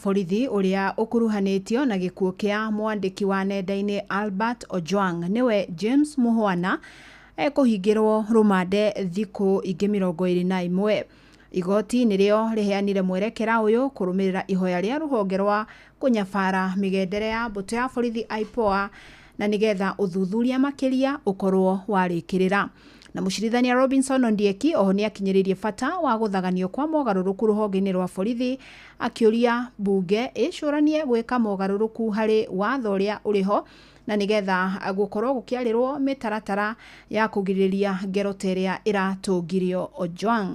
Borithi ũrĩa ũkuruhanĩtio na gĩkuũ kĩa mwandĩki wa nenda-inĩ Albert Ojwang nĩwe James Muhwana ekũhingĩrwo rũmande thikũ ingĩ 21. Igoti nĩrĩo rĩheanire mwerekera ũyũ kũrũmĩrĩra ihoya rĩa rũhonge rwa kũnyabara mĩgendere ya mbũtũ ya borithi IPOA na nĩgetha ũthuthuria makĩria ũkorwo warĩkĩrĩra. Na mũcirithania Robinson Ondieki oho nĩakinyĩrĩirie bata wa gũthaganio kwa mogarũrũku rũhonge-inĩ rwa borithi, akĩũria mbunge ĩcũranie gwĩka mogarũrũku harĩ watho ũrĩa ũrĩ ho na nĩgetha gũkorwo gũkĩarĩrwo mĩtaratara ya kũgirĩrĩria ngero ta ĩrĩa ĩratũngirio Ojwang.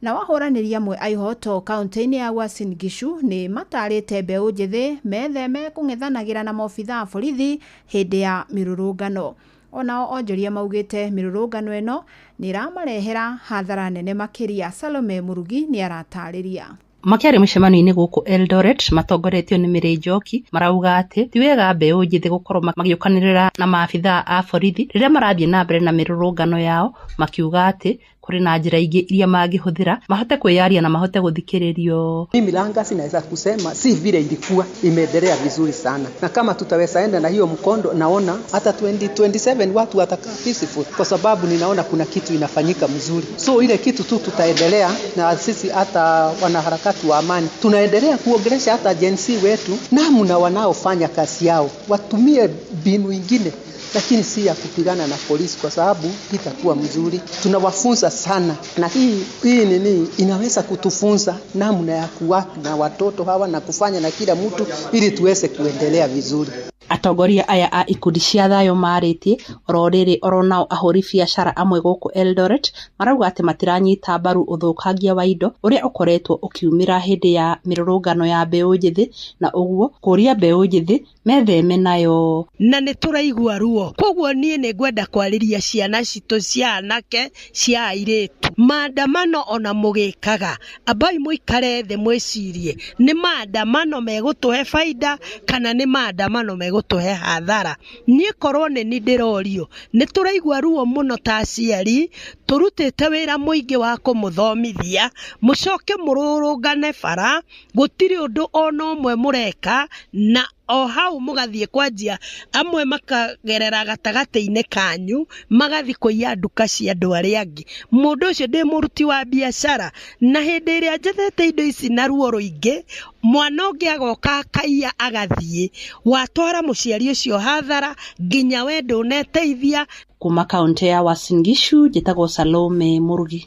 Na wahũranĩri amwe a ihoto kaunti-inĩ ya Uasin Gishu nĩ matarĩte mbeũ njĩthĩ metheme kũng'ethanagĩra na maobitha a borithi hĩndĩ ya mĩrũrũngano. Onao onjoria maugĩte mĩrũrũngano ĩno nĩ ĩramarehera hathara nene makĩria. Salome Murugi nĩ aratarĩria. Makĩaria mũcemanio-inĩ gũkũ Eldoret matongoretio nĩ Mary Njoki, marauga atĩ ti wega mbeũ njĩthĩ gũkorwo magĩũkanĩrĩra na maabithaa a borithi rĩrĩa marathiĩ na mbere na mĩrũrũngano yao, makiuga atĩ kũrĩ na njĩra ingĩ iria mangĩhũthĩra mahote kwĩyaria na mahote gũthikĩrĩrio. Mimi Langas naweza kusema si vile ilikuwa, imeendelea vizuri sana, na kama tutaweza enda na hiyo mkondo, naona hata 2027 watu watakaa peaceful, kwa sababu ninaona kuna kitu inafanyika mzuri. So ile kitu tu tutaendelea na sisi, hata wanaharakati wa amani tunaendelea kuongelesha hata Gen Z wetu namna wanaofanya kazi yao, watumie mbinu ingine lakini si ya kupigana na polisi, kwa sababu itakuwa mzuri. Tunawafunza sana na hii nini inaweza kutufunza namna ya kuwa na watoto hawa na kufanya na kila mtu ili tuweze kuendelea vizuri. Atongoria aya a ikundi cia thayũ marĩtie oro rĩrĩ, oro nao ahũri biacara amwe gũkũ Eldoret marauga atĩ matiranyita mbaru ũthũkangia wa indo ũrĩa ũkoretwo ũkiumĩra hĩndĩ ya mĩrũrũngano ya mbeũ njĩthĩ, na ũguo kũria mbeũ njĩthĩ metheme nayo. Na nĩ tũraigua ruo, koguo niĩ nĩ ngwenda kwarĩria ciana citũ cia anake cia airĩtu, maandamano ona mũgĩkaga ambai mũikare thĩ mwĩcirie nĩ maandamano megũtũhe baida kana nĩ maandamano megũtũhe hathara. Niĩ korwo nĩ ni ndĩrorio, nĩ tũraigua ruo mũno ta aciari, tũrutĩte wĩra mũingĩ wa kũmũthomithia, mũcoke mũrũrũngane bara, gũtirĩ ũndũ ona ũmwe mũreka, na o hau mũgathiĩ kwanjia amwe makagerera gatagatĩ-inĩ kanyu magathiĩ kũiya nduka cia andũ arĩa angĩ. Mũndũ ũcio ndĩ mũruti wa biacara, na hĩndĩ ĩrĩa njethete indo ici na ruo rũingĩ, mwana ũngĩ agoka akaiya agathiĩ, watwara mũciari ũcio hathara nginya we ndũneteithia. Kuma kaunti ya Uasin Gishu njĩtagwo Salome Murugi.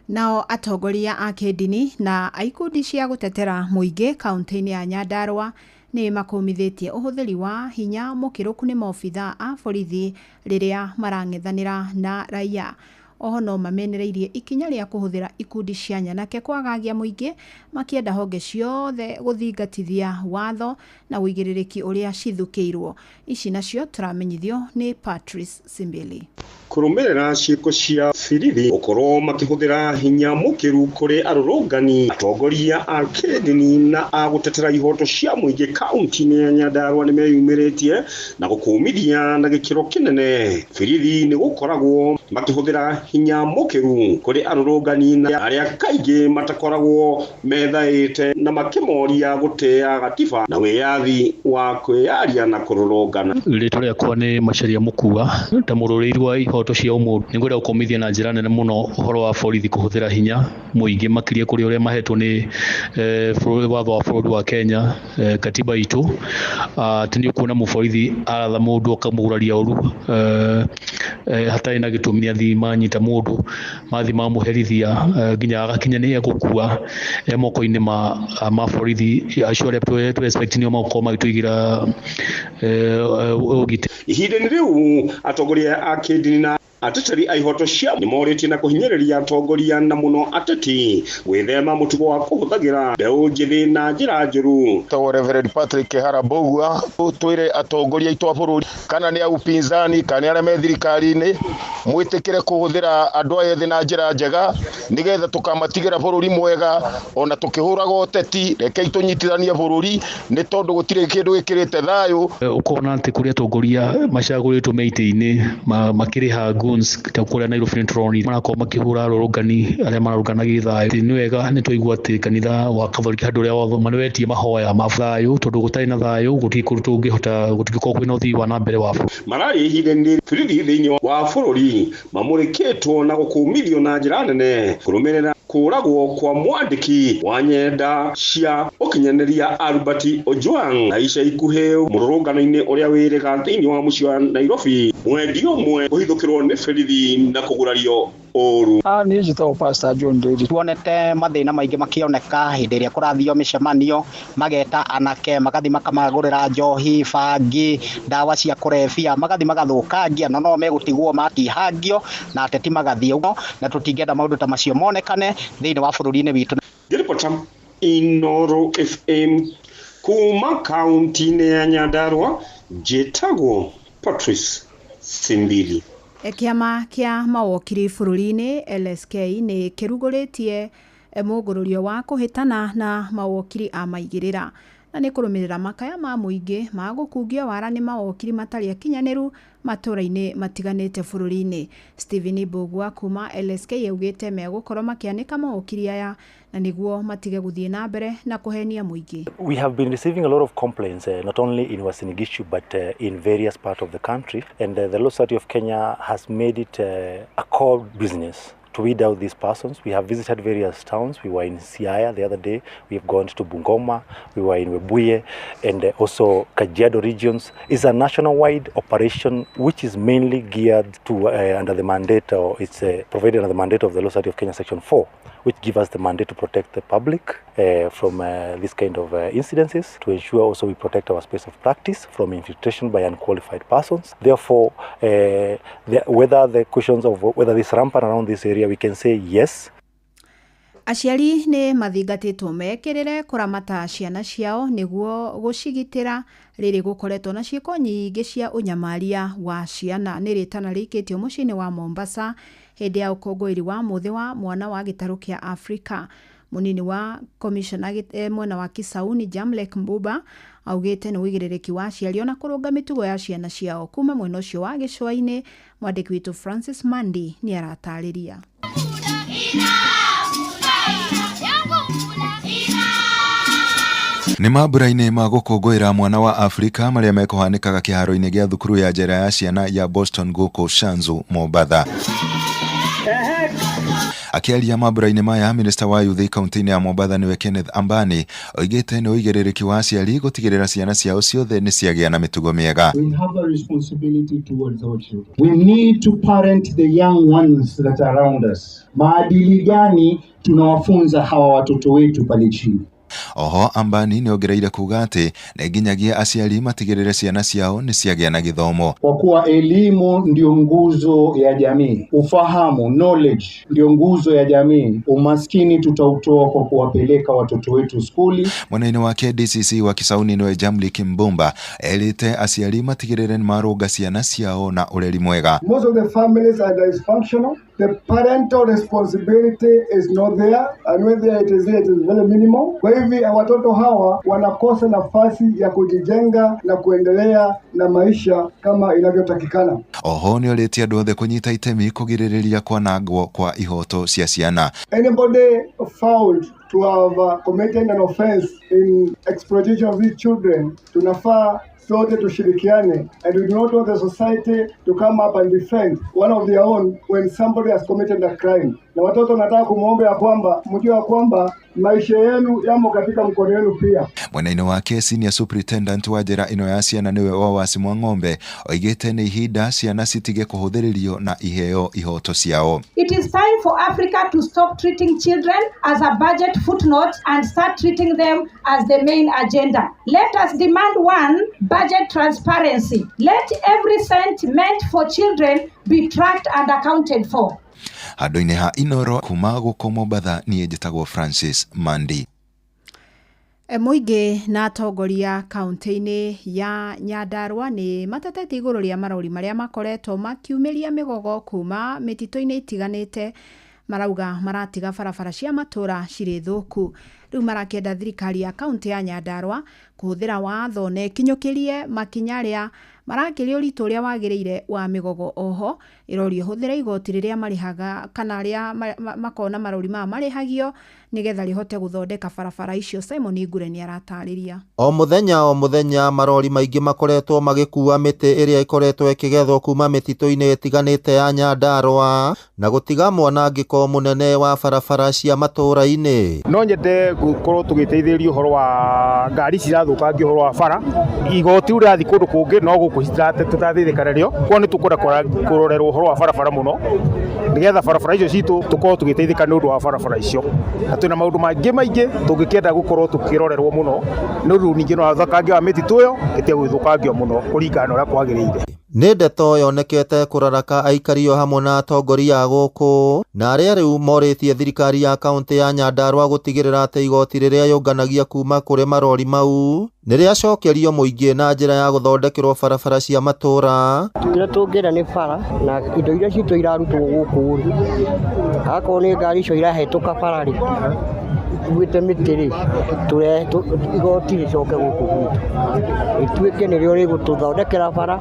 Nao atongoria a kĩndini na a ikundi cia gũtetera mũingĩ kaunti-inĩ ya Nyandarua nĩ makũmithĩtie ũhũthĩri wa hinya mũkĩrũku nĩ maobitha a borithi rĩrĩa marang'ethanĩra na raia. Oho no mamenereirie ikinya rĩa kũhũthĩra ikundi cia nyanake kwagagia mũingĩ, makĩenda honge ciothe gũthingatithia watho na ũigĩrĩrĩki ũrĩa cithukĩirwo. Ici nacio tũramenyithio nĩ Patrice Simbili. Kũrũmĩrĩra ciĩko cia borithi gũkorwo makĩhũthĩra hinya mũkĩru kũrĩ arũrũngani, atongoria a kĩndini na a gũtetera ihoto cia mũingĩ kaunti-inĩ ya Nyandarua nĩmeyumĩrĩtie na gũkũmithia na gĩkĩro kĩnene borithi nĩ gũkoragwo makĩhũthĩra hinya mũkĩru kũrĩ arũrũngani na arĩa kaingĩ matakoragwo methaĩte na makĩmoria gũtĩa gatiba na wĩyathi wa kwĩyaria na kũrũrũngana. Rĩtwa rĩakwa nĩ Macharia Mũkua, ta mũrũĩrĩri wa ihoto cia ũmũndũ nĩngwenda gũkũmithia na njĩra nene mũno ũhoro wa borithi kũhũthĩra hinya mũingĩ makĩria kũrĩ ũrĩa mahetwo nĩ watho wa bũrũri wa Kenya, katiba itũ, atĩ nĩ ũkuona mũborithi aratha mũndũ akamũguraria ũru hatarĩ na gĩtũmi, nĩ athiĩ manyita mũndũ mathi mamũherithia nginya agakinya nĩ egũkua e moko-inĩ ma borithi acio arĩa tũ expect nĩo magũkorwo magĩtũigĩra ũgitĩri. Ihinda-inĩ rĩu atongoria a kĩndini na ateteri a ihoto cia nĩmorĩtie na kũhinyĩrĩria atongoria na mũno ateti gwĩthema mũtugo wa kũhũthagĩra mbeũ njĩthĩ na njĩra njũru. Tagwo Reverend Patrick Kehara Mbugua, twĩre atongoria aitũ a bũrũri kana nĩ a upinzani kana nĩ arĩa me thirikari-inĩ, mwĩtĩkĩre kũhũthĩra andũ aya ethĩ na njĩra njega nĩgetha tũkamatigĩra bũrũri mwega ona tũkĩhũraga ũteti. Rekei tũnyitithanie bũrũri nĩ tondũ gũtirĩ kĩndũ gĩkĩrĩte thayũ. Ũkona atĩ kũrĩ atongoria macagũrĩtwo me itĩ-inĩ makĩrĩha Goons ta kũrĩa Nairobi nĩ tũronire marakorwo makĩhũra arũrũngani arĩa mararũngana gĩthayũ. Nĩ wega nĩ twaigua atĩ kanitha wa Katholiki handũ ũrĩa wathoma nĩ wetie mahoya ma thayũ, tondũ gũtarĩ na thayũ gũtirĩ kũndũ tũngĩhota, gũtingĩkorwo kwĩna ũthii wa na mbere wa bũrũri. Mararĩ ihinda-inĩ borithi thĩinĩ wa bũrũri mamũrĩkĩtwo na gũkũmithio na njĩra nene kũrũmĩrĩra kũragwo kwa mwandĩki wa nyenda cia ũkinyanĩria Albert Ojwang na ica ikuhĩ mũrũrũngano-inĩ ũrĩa wĩrĩga thĩinĩ wa mũciĩ wa Nairobi, mwendi ũmwe kũhithũkĩrwo nĩ borithi na kũgurario ũru. Niĩ njĩtagwo Pastor John Ndũiri. Tuonete mathĩna maingĩ makĩoneka hĩndĩ ĩrĩa kũrathio mĩcemanio, mageta anake magathi makamagũrĩra njohi, bangi, ndawa cia kũrebia, magathi magathũkangia, na no megũtigwo matihangio na ateti magathiĩ ũguo, na tũtingĩenda maũndũ ta macio monekane thĩinĩ wa bũrũri-inĩ witũ. Ngĩribota Inoro FM kuma kaunti-inĩ ya Nyandarua, njĩtagwo Patrice Simbili. Kĩama kĩa mawokiri bũrũri-inĩ LSK nĩ kĩrugũrĩtie mũngũrũrio wa kũhĩtana na mawokiri a maigĩrĩra, na nĩ kũrũmĩrĩra makaya ma mũingĩ ma gũkungio wara nĩ mawokiri matarĩ akinyanĩru matũũra-inĩ matiganĩte bũrũri-inĩ. Stephen Mbugua kuma LSK augĩte megũkorwo makĩanĩka mawokiri aya na nĩguo matige gũthiĩ na mbere na kũhenia mũingĩ. We have been receiving a lot of complaints, not only in Uasin Gishu but in various parts of the country, and the Law Society of Kenya has made it a core business to weed out these persons. We have visited various towns. We were in Siaya the other day. We have gone to Bungoma. We were in Webuye and also Kajiado regions. It's a nationwide operation which is mainly geared to under the mandate, or it's provided under the mandate of the Law Society of Kenya Section 4, which gives us the mandate to protect the public from this kind of incidences, to ensure also we protect our space of practice from infiltration by unqualified persons. Therefore, whether the questions of whether this rampant around this area, we can say yes. Aciari nĩ mathingatĩtwo mekĩrĩre kũramata ciana ciao nĩguo gũcigitĩra rĩrĩ gũkoretwo na ciĩko nyingĩ cia ũnyamaria wa ciana. Nĩ rĩtana rĩikĩtio mũciĩ-inĩ wa Mombasa hĩndĩ ya ũkũngũĩri wa mũthĩ wa mwana wa gĩtarũ kĩa Afrika. Mũnini wa komishona mwena wa Kisauni Jamlek Mbuba augĩte nĩ ũigĩrĩrĩki wa aciari ona kũrũnga mĩtugo ya ciana ciao. Kuma mwena ũcio wa gĩcũa-inĩ, mwandĩki witũ Francis Mandi nĩ aratarĩria. Nĩ mambura-inĩ ma gũkũngũĩra mwana wa Afrika marĩa mekũhanĩkaga kĩharo-inĩ gĩa thukuru ya njera ya ciana ya Boston gũkũ Shanzu, Mombatha. Akĩaria mambura-inĩ maya, minista wa youth kaunti-inĩ ya Mombatha nĩwe Kenneth Ambani oigĩte nĩ ũigĩrĩrĩki wa aciari gũtigĩrĩra ciana ciao ciothe nĩ ciagĩa na mĩtugo mĩega. We have a responsibility towards our children. We need to parent the young ones that are around us. Maadili gani tunawafunza hawa watoto wetu pale chini? Oho Ambani nĩ ongereire kuga atĩ nĩ nginyagia aciari matigĩrĩre ciana ciao nĩ ciagĩa na gĩthomo. Kwa kuwa elimu ndio nguzo ya jamii, ufahamu knowledge ndio nguzo ya jamii, umaskini tutautoa kwa kuwapeleka watoto wetu skuli. Mwena-inĩ wake DCC wa Kisauni nĩwe Jamlik Mbumba erĩte aciari matigĩrĩre nĩ marũnga ciana ciao na ũreri mwega. Most of the families are dysfunctional. The parental responsibility is not there, and when there it is there, it is very minimal. Kwa hivi watoto hawa wanakosa nafasi ya kujijenga na kuendelea na maisha kama inavyotakikana. Oho nĩ orĩtie andũ othe kũnyita itemi kũgirĩrĩria kwanangwo kwa ihoto cia ciana. Anybody found to have committed an offense in exploitation of these children, tunafaa sote tushirikiane, and we do not want the society to come up and defend one of their own when somebody has committed a crime. Na watoto nataka kumuomba ya kwamba mjue ya kwamba maisha yenu yamo katika mkono wenu pia. Mwena-inĩ wake senior superintendent wa njera ĩno ya ciana nĩwe Wawasi Mwang'ombe oigĩte nĩ ihinda ciana citige kũhũthĩrĩrio na iheo ihoto ciao. It is time for Africa to stop treating children as a budget footnote and start treating them as the main agenda. Let us demand one, budget transparency. Let every cent meant for children be tracked and accounted for. Handũ-inĩ ha Inoro kuma gũkũ Mombatha, niĩ njĩtagwo Francis Mandi. Mũingĩ na atongoria kaunti-inĩ ya Nyandarua nĩ matetete igũrũ rĩa marori marĩa makoretwo makiumĩria mĩgogo kuma mĩtitũ-inĩ itiganĩte, marauga maratiga barabara cia matũra cirĩ thũku. Rĩu marakĩenda thirikari ya kaũntĩ ya Nyandarua kũhũthĩra watho na ĩkinyũkĩrie makinya arĩa marakĩria ũritũ ũrĩa wagĩrĩire wa mĩgogo. Oho ĩrorio ĩhũthĩre igoti rĩrĩa marĩhaga kana arĩa makona marori maya marĩhagio nĩgetha rĩhote gũthondeka barabara icio. Simon Ngure nĩ aratarĩria. O mũthenya o mũthenya marori maingĩ makoretwo magĩkua mĩtĩ ĩrĩa ĩkoretwo ĩkĩgethwo kuma mĩtitũ-inĩ ĩtiganĩte ya Nyandarua na gũtiga mwanangĩko mũnene wa barabara cia matũũra-inĩ. No nyende gũkorwo tũgĩteithĩrĩrio ũhoro wa ngari cirathũkangia ũhoro wa bara, igoti rĩu rĩrathiĩ kũndũ kũngĩ no gũkũ tũtirateithĩka narĩo. Koguo nĩ tũkwenda kũrorerwo ũhoro wa barabara mũno nĩgetha barabara icio citũ tũkorwo tũgĩteithĩka nĩ ũndũ wa barabara icio. Na twĩna maũndũ mangĩ maingĩ tũngĩkĩenda gũkorwo tũkĩrorerwo mũno nĩ ũndũ ningĩ no ũthũkangia wa mĩtitũ ĩyo ĩtige gũthũkangio mũno kũringana na ũrĩa kwagĩrĩire. Nĩ ndeto yonekete kũraraka aikari o hamwe na atongoria a gũkũ na arĩa rĩu morĩtie thirikari ya kaũntĩ ya Nyandarua gũtigĩrĩra atĩ igoti rĩrĩa yũnganagia kuma kũrĩ marori mau nĩ rĩacokerio mũingĩ na njĩra ya gũthondekerwo barabara cia matũũra. Kĩrĩa tũngĩenda nĩ bara na indo iria citũ irarutwo gũkũ rĩ, akorwo nĩ ngari icio irahetũka bara rĩ, ikuĩte mĩtĩ rĩ, igoti rĩcoke gũkũ gwitũ rĩtuĩke nĩrĩo rĩgũtũthondekera bara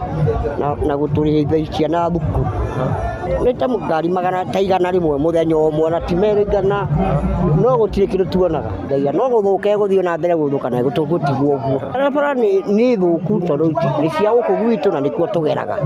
na gũtũrĩhithia ciana thukuru. Nĩ ta ngari magana ta 100 mũthenya ũmwe na ti merĩ igana, no gũtirĩ kĩndũ tuonaga. Ngai no gũthũka ĩgũthiĩ na mbere gũthũka na gũtigwo ũguo. Barabara nĩ thũku tondũ nĩ cia gũkũ gwitũ na nĩkuo tũgeraga.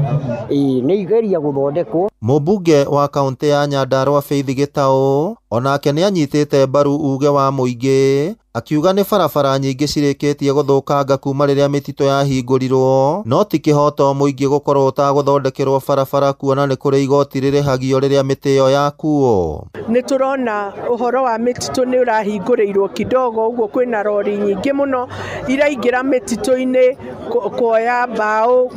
Ĩĩ nĩ igeria gũthondekwo. Mũmbunge wa kaũntĩ ya Nyandarua Faith Gĩtaũ onake nĩ anyitĩte mbaru uge wa mũingĩ akiuga nĩ barabara nyingĩ cirĩkĩtie gũthũkanga kuma rĩrĩa mĩtitũ yahingũrirwo, no ti kĩhoto mũingĩ gũkorwo ũtagũthondekerwo barabara kuona nĩ kũrĩ igoti rĩrĩhagio rĩrĩa mĩtĩ ĩyo yakuo. Nĩ tũrona ũhoro wa mĩtitũ nĩ ũrahingũrĩirwo kidogo, ũguo kwĩna rori nyingĩ mũno iraingĩra mĩtitũ-inĩ kuoya mbaũ,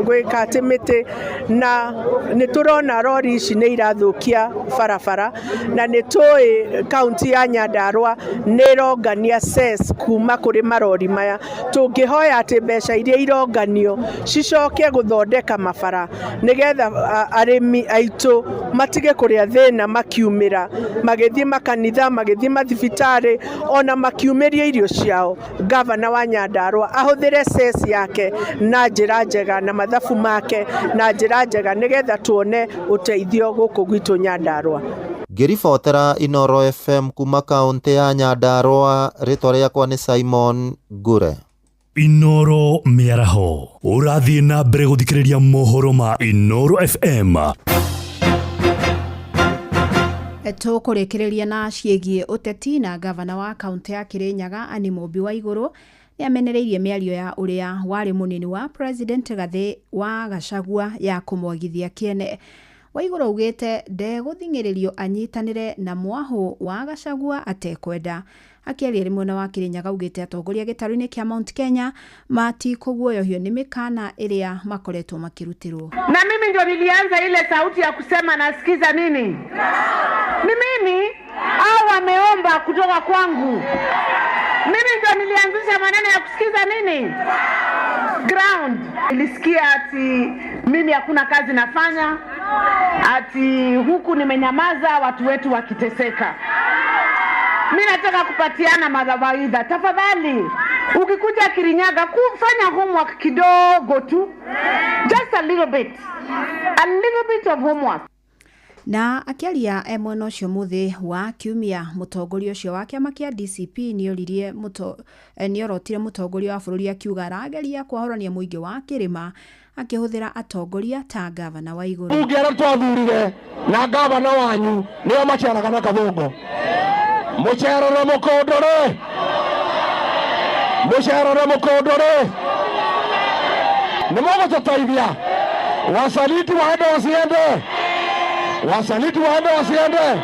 gwĩka atĩ mĩtĩ, na nĩ tũrona rori ici nĩ irathũkia barabara, na nĩ tũĩ kaunti ya Nyandarua nĩ ĩrongania cess kuma kũrĩ marori maya. Tũngĩhoya atĩ mbeca iria ironganio cicoke gũthondeka mabara nĩgetha arĩmi aitũ matige kũrĩa thĩna makiumĩra, magĩthiĩ makanitha, magĩthiĩ mathibitarĩ, ona makiumĩria irio ciao. Gavana wa Nyandarua ahũthĩre cess yake na njĩra njega na mathabu make na njĩra njega nĩgetha tuone ũteithio gũkũ gwitũ Nyandarua. Ngĩribotera Inooro FM kuma kaũntĩ ya Nyandarua, rĩtwa rĩakwa nĩ Simon Ngure. Inooro mĩaraho ũrathiĩ na mbere gũthikĩrĩria mohoro ma Inooro FM. Tũkũrĩkĩrĩria na ciĩgiĩ ũteti na gavana wa kaũntĩ ya Kirinyaga Anne Mũmbi Waigũrũ nĩ amenereirie mĩario ya ũrĩa warĩ mũnini wa president Gathĩ wa Gachagua ya kũmwagithia kĩene. Waigũrũ augĩte ndegũthing'ĩrĩrio anyitanĩre na mwahũ wa Gachagua atekwenda. Akĩaria arĩ mwena wa Kirinyaga augĩte atongoria gĩtarũ-inĩ kĩa Mount Kenya matikũguoyohio nĩ mĩkana ĩrĩa makoretwo makĩrutĩrwo. Na mimi ndio nilianza ile sauti ya kusema nasikiza nini? Ni mimi au wameomba kutoka kwangu? Mimi ndio nilianzisha maneno ya kusikiza nini? Ground. Nilisikia ati mimi hakuna kazi nafanya, ati huku nimenyamaza watu wetu wakiteseka. Mimi nataka kupatiana mawaidha. Tafadhali, ukikuja Kirinyaga kufanya homework kidogo tu. Just a little bit. A little bit of homework. Na akiaria mwena ũcio mũthĩ wa kiumia, mũtongoria ũcio wa kĩama kĩa DCP nĩorotire mũtongoria wa bũrũri akiuga arageria kwahũrania mũingĩ wa kĩrĩma akĩhũthĩra atongoria ta gavana Waigũrũ. Bunge arĩa twathurire na gavana wanyu nĩo maceraga na Kathũngũ. Mũcerere mũkũndũre, mũcerere mũkũndũre, nĩ mũgũtũteithia. Wasaliti waende wasiende? Wasaliti waende wasiende?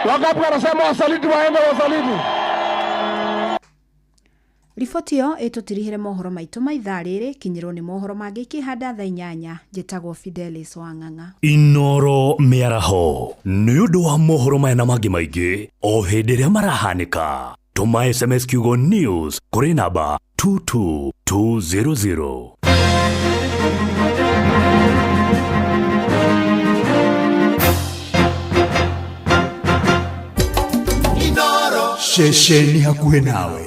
Wangapi wanasema wasaliti waende wasaliti? Riboti ĩyo ĩtũtirihĩre mohoro maitũ ma ithaa rĩrĩ. Kinyĩrwo nĩ mohoro mangĩ ikĩhanda thaa 8. Njĩtagwo Fidelis Wang'ang'a. Inooro mĩaraho nĩ ũndũ wa mohoro maya na mangĩ maingĩ o hĩndĩ ĩrĩa marahanĩka. Tũma SMS kiugo news kũrĩ namba 22200. Ceceni hakuhĩ nawe.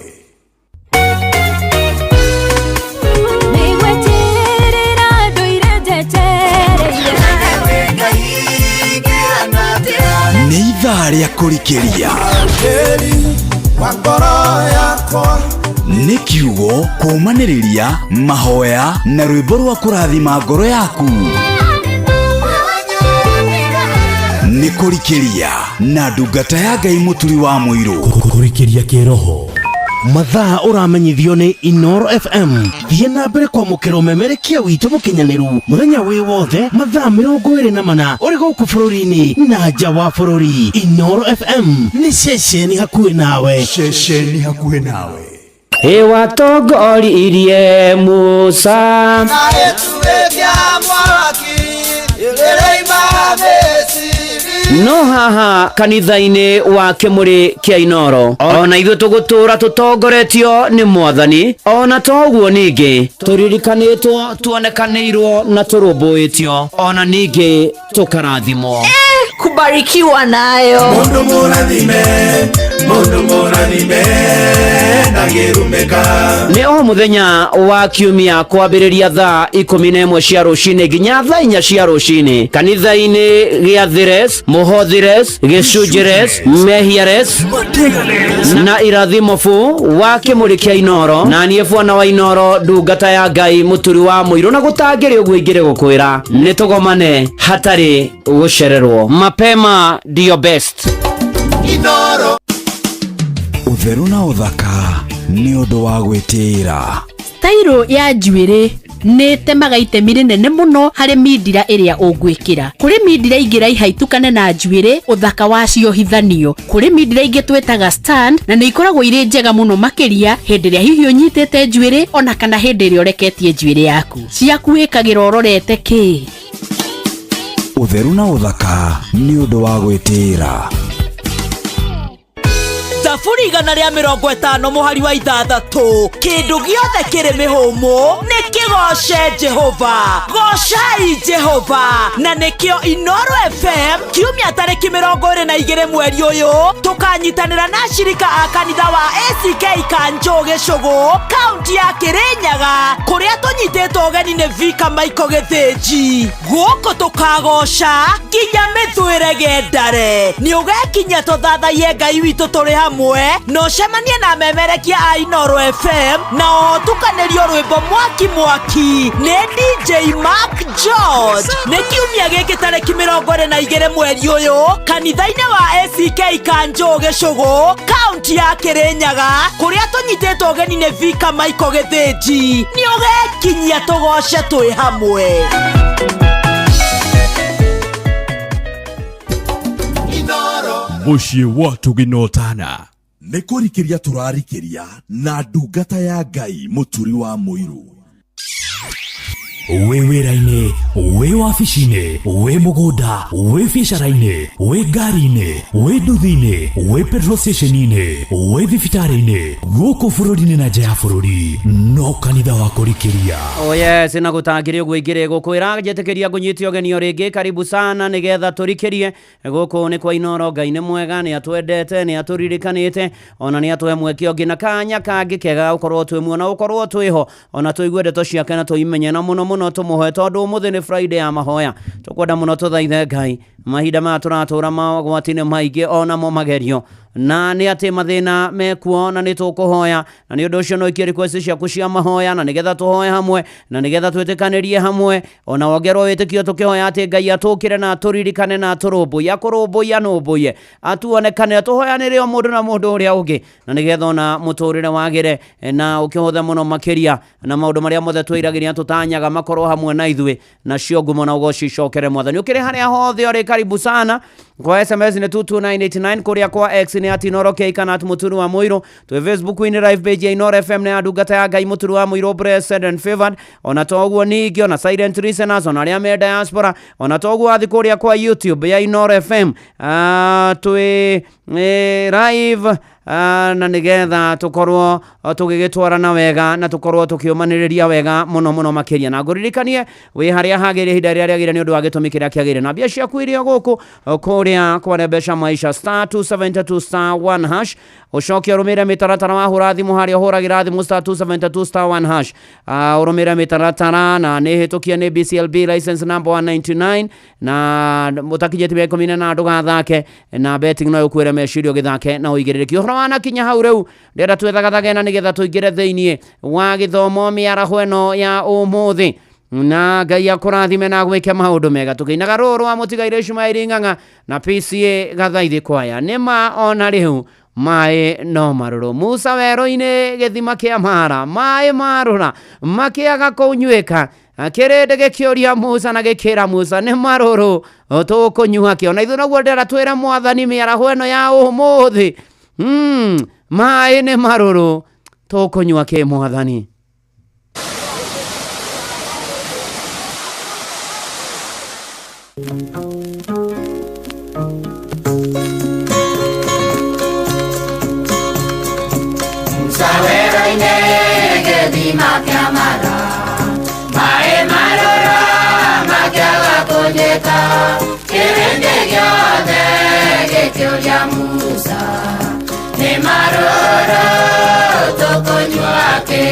Nĩgweterera ndũire njetereire. Nĩ ithaa rĩa kũrikĩria. Nĩ kiugo kũũmanĩrĩria mahoya na rwĩmbo rwa kũrathima ngoro yaku. Nĩ kũrikĩria na ndungata ya Ngai Mũturi wa Mũirũ. Kũrikĩria kĩroho. Mathaa ũramenyithio nĩ Inoro FM. Thiĩ na mbere kwamũkĩra ũmemerekia witũ mũkinyanĩru mũthenya wĩ wothe mathaa 24 ũrĩ gũkũ bũrũri-inĩ na nja wa bũrũri. Inoro FM nĩ ceceni hakuhĩ nawe. Ceceni hakuhĩ nawe. Ĩwatongoririe Musa. No haha kanitha-inĩ wa Kĩmũrĩ kĩa Inoro ona ithuĩ tũgũtũra tũtongoretio nĩ Mwathani, ona toguo ningĩ tũririkanĩtwo, tuonekanĩirwo na tũrũmbũĩtio, ona ningĩ tũkarathimwo. Kubarikiwa nayo. Mundu mũrathime, mundu mũrathime, ndangĩrumĩka. Nĩ o mũthenya wa kiumia kwambĩrĩria thaa 11 cia rũcinĩ nginya thaa 4 cia rũcinĩ kanitha-inĩ gĩa Thires, Mũhothires, Gĩcunjires, Mehiares na Irathimobu wa Kĩmũrĩ kĩa Inoro, na niĩ bwana wa Inoro, ndungata ya Ngai Mũturi wa Mũirũ, na gũtangĩrĩ ũguo ingĩrĩ gũkwĩra nĩ tũgomane hatarĩ gũcererwo. Mapema ndio best. Inoro. Ũtheru na ũthaka nĩ ũndũ wa gwĩtĩĩra. Tairo ya njuĩrĩ nĩ ĩtemaga itemi rĩnene mũno harĩ mindira ĩrĩa ũngwĩkĩra. Kũrĩ mindira ingĩ raiha itukane na njuĩrĩ, ũthaka wacio hithanio. Kũrĩ mindira ingĩ twĩtaga stand, na nĩ ikoragwo irĩ njega mũno makĩria hĩndĩ ĩrĩa hihi ũnyitĩte njuĩrĩ ona kana hĩndĩ ĩrĩa ũreketie njuĩrĩ yaku. Ciaku wĩkagĩra ũrorete kĩ? Ũtheru na ũthaka nĩ ũndũ wa gwĩtĩĩra. Thaburi 150 mũhari wa 6. Kĩndũ gĩothe kĩrĩ mĩhũmũ nĩ kĩgoce Jehova. Gocai Jehova. Na nĩkĩo Inoro FM kiumia tarĩki 22 mweri ũyũ tũkanyitanĩra na ashirika a kanitha wa ACK Kanjũ Gĩcũgũ, kaunti ya Kĩrĩnyaga, kũrĩa tũnyitĩtwo ũgeni nĩ Vika Michael Gĩthĩnji. Gũkũ tũkagoca nginya mĩthwĩre gendare. Nĩ ũgekinyia tũthathaiye Ngai witũ tũrĩ hamwe, na ũcemanie na memerekia a Inoro FM, na ũtukanĩrio rwĩmbo mwaki mwaki nĩ DJ Mark George. Nĩ kiumia gĩkĩ tarĩki 22 mweri ũyũ kanitha-inĩ wa ACK Kanjũ Gĩcũgũ, kaunti ya Kĩrĩnyaga, kũrĩa tũnyitĩtwo ũgeni nĩ Vika Michael Gĩthĩnji. Nĩ ũgekinyia tũgoce twĩ hamwe. Mũciĩ wa Tũginotana. Nĩ kũrikĩria tũrarikĩria na ndungata ya Ngai Mũturi wa Mũirũ. Wĩ wĩra-inĩ, wĩ wabici-inĩ, wĩ mũgũnda, wĩ biacara-inĩ, wĩ ngari-inĩ, wĩ nduthi-inĩ, wĩ petrol station-inĩ, wĩ thibitarĩ-inĩ, gũkũ bũrũri-inĩ na nja ya bũrũri, no kanitha wa kũrikĩria. Oh yes, na gũtangĩrĩ ũguo ingĩrĩ gũkwĩra njetĩkĩria ngũnyite ũgeni o rĩngĩ. Karibu sana nĩgetha tũrikĩrie. Gũkũ nĩ kwa Inoro. Ngai nĩ mwega, nĩ atwendete, nĩ atũririkanĩte, ona nĩ atũhe mweke ũngĩ na kanya kangĩ kega gũkorwo twĩ muoyo na gũkorwo twĩho, ona tũigue ndeto ciake na tũimenye, na mũno mũno tũmũhoe tondũ ũmũthĩ nĩ Friday ya mahoya. Tũkwenda mũno tũthaithe Ngai. Mahinda maya tũratũra magwati nĩ maingĩ onamo magerio, na nĩ atĩ mathĩna mekuo, na nĩ tũkũhoya, na nĩ ũndũ ũcio no ikie request ciaku cia mahoya, na nĩgetha tũhoe hamwe, na nĩgetha twĩtĩkanĩrie hamwe, ona wongerwo wĩtĩkio tũkĩhoya atĩ Ngai atũkĩre na atũririkane na atũrũmbũiye, akũrũmbũiye anũmbũiye, atuonekane, tũhoyanĩre o mũndũ na mũndũ ũrĩa ũngĩ, na nĩgetha ona mũtũrĩre wagĩre na ũkĩhũthe mũno makĩria, na maũndũ marĩa mothe twĩragĩria tũtanyaga makorwo hamwe na ithuĩ, nacio ngumo na ũgoci icokere Mwathani. Ũkĩrĩ harĩa hothe ũrĩ, karibu sana. Kwa SMS nĩ 22989, kũrĩa kwa X nĩ at Inoro K kana at Mũturi wa Mũirũ. Twĩ Facebook-inĩ live page ya Inoro FM nĩ ya ndungata ya Ngai Mũturi wa Mũirũ, blessed and favored. Ona toguo ningĩ ona silent listeners, ona arĩa me diaspora, ona toguo wathi kũrĩa kwa YouTube ya Inoro FM, twĩ live, na nĩgetha tũkorwo tũgĩgĩtwarana wega na tũkorwo tũkĩũmanĩrĩria wega mũno mũno makĩria. Na ngũririkanie wĩ harĩa hagĩrĩire ihinda rĩrĩa rĩagĩrĩire nĩ ũndũ wa gĩtũmi kĩrĩa kĩagĩrĩire, na mbia ciaku iria gũkũ kũrĩa Kũrĩa kwarembesha maisha star 272 star 1 hash, ũcoke ũrũmĩrĩre mĩtaratara wahũra thimũ harĩa ũhũragĩra thimũ star 272 star 1 hash. Ũrũmĩrĩre mĩtaratara na nĩ hĩtũkie nĩ BCLB license number 199 na ũtakinyĩtie mĩaka 18 ndũgathake na betting no ĩkwĩre meciria ũgĩthake na ũigĩrĩrĩki. Ũhoro wanakinya hau rĩu ndĩrenda twĩthagathage na nĩgetha tũingĩre thĩiniĩ wa gĩthomo mĩaraho ĩno ya ũmũthĩ, na Ngai akũrathime na gwĩke maũndũ mega. Tũkĩinaga rũũ rwa mũtigaire Ishumaeli Ng'ang'a na PCA Gathaithi kwaya. Nĩma ona rĩu maĩ no marũrũ. Musa werũ-inĩ gĩthima kĩa Mara, maĩ marũra makĩaga kũnywĩka. Kĩrĩndĩ gĩkĩũria Musa na gĩkĩra Musa, nĩ marũrũ tũkũnyua kĩ? Ona ithuĩ noguo ndĩrenda twĩre Mwathani mĩaraho ĩno ya ũmũthĩ, maĩ nĩ marũrũ tũkũnyua kĩ Mwathani? Musa werũ-inĩ gĩthima kĩa Mara, maĩ marũrũ makĩaga kũnyuĩka. Kĩrĩndĩ gĩothe gĩkĩũria Musa, nĩ marũrũ tũkũnyua kĩ?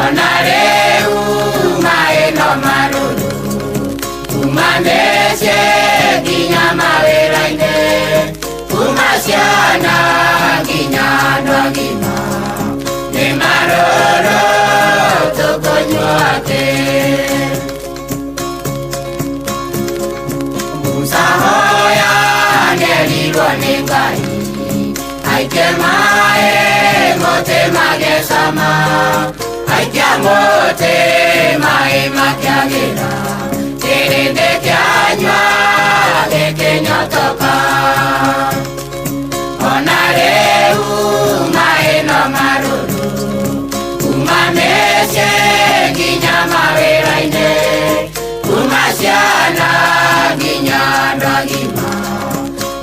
Ona rĩu maĩ no marũrũ, kuma mĩciĩ nginya mawĩra-inĩ, kuma ciana nginya andũ agima, nĩ marũrũ tũkũnyua kĩ? Musa hoya nĩerirwo nĩ Ngai, aikie maĩ mũtĩ magĩe cama, aikia mũtĩ maĩ makĩagĩra, kĩrĩndĩ kĩanyua gĩkĩnyotoka. Ona rĩu maĩ no marũrũ, kuma mĩciĩ nginya mawĩra-inĩ, kuma ciana nginya andũ agima,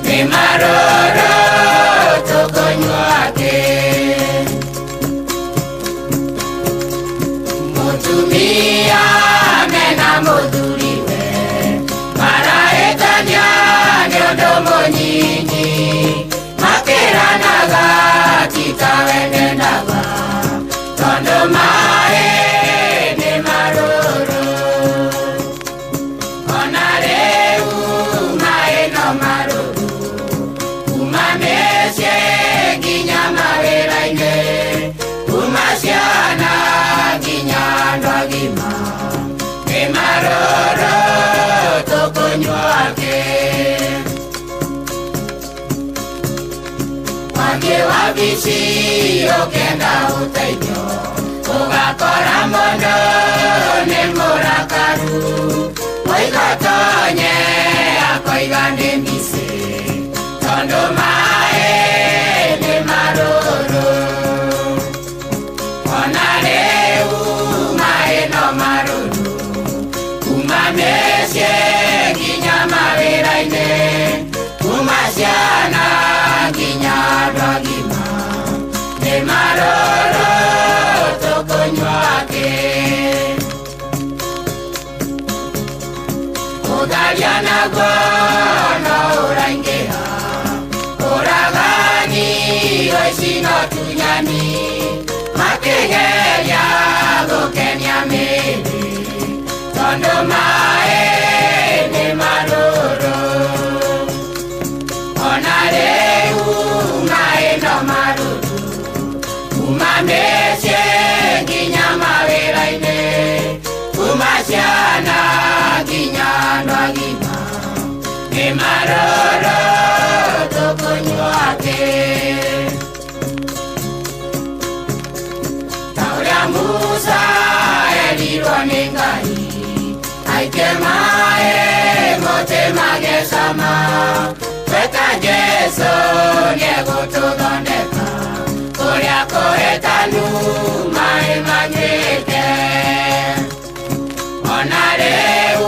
nĩ marũrũ tũkũnyua kĩ? Mũtumia mena mũthuriwe marahĩtania nĩ ũndũ mũnyinyi, makĩranaga ti ta we ndendaga, tondũ maĩ nĩ marũrũ. Ona rĩu maĩ no marũrũ, kuma mĩciĩ nginya mawĩra-inĩ, kuma ciana nginya andũ agima, nĩ marũrũ tũkũnyua kĩ? Wathiĩ wabici ũkĩenda ũteithio, ũgakora mũndũ nĩ mũrakaru, oiga tonye akoiga nĩ mbici, tondũ maĩ nĩ marũrũ. Ona rĩu maĩ no marũrũ, kuma mĩciĩ nginya mawĩra-inĩ, kuma ciana nginya andũ agima, nĩ marũrũ tũkũnyua kĩ? Ũtharia naguo no ũraingĩha, ũragani ũici no tunyani, makĩgeria gũkenia mĩĩrĩ, tondũ maĩ nĩ marũrũ. Ona rĩu maĩ no marũrũ, kuma mĩciĩ nginya mawĩra-inĩ, kuma ciana nginya andũ agima, nĩ marũrũ tũkũnyua kĩ? Ta ũrĩa Musa erirwo nĩ Ngai, aikie maĩ mũtĩ magĩe cama, tweta Jesũ nĩegũtũthondeka, kũrĩa kũhĩtanu maĩ manyuĩke. Ona rĩu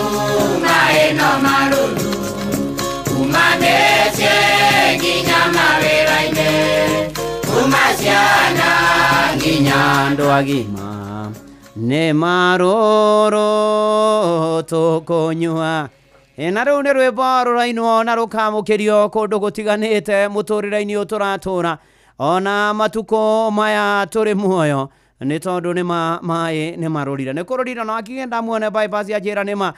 maĩ no marũrũ, kuma mĩciĩ nginya mawĩra-inĩ, kuma ciana nginya andũ agima, nĩ marũrũ tũkũnyua. Na rĩu nĩ rwĩmbo rũrainwo na rũkamũkĩrio kũndũ gũtiganĩte mũtũrĩre-inĩ ũyũ tũratũra ona matukũ maya tũrĩ muoyo nĩ tondũ nĩ ma maĩ nĩ marũrire nĩ kũrũrire na wakigenda muone bypass ya njĩra nĩ ma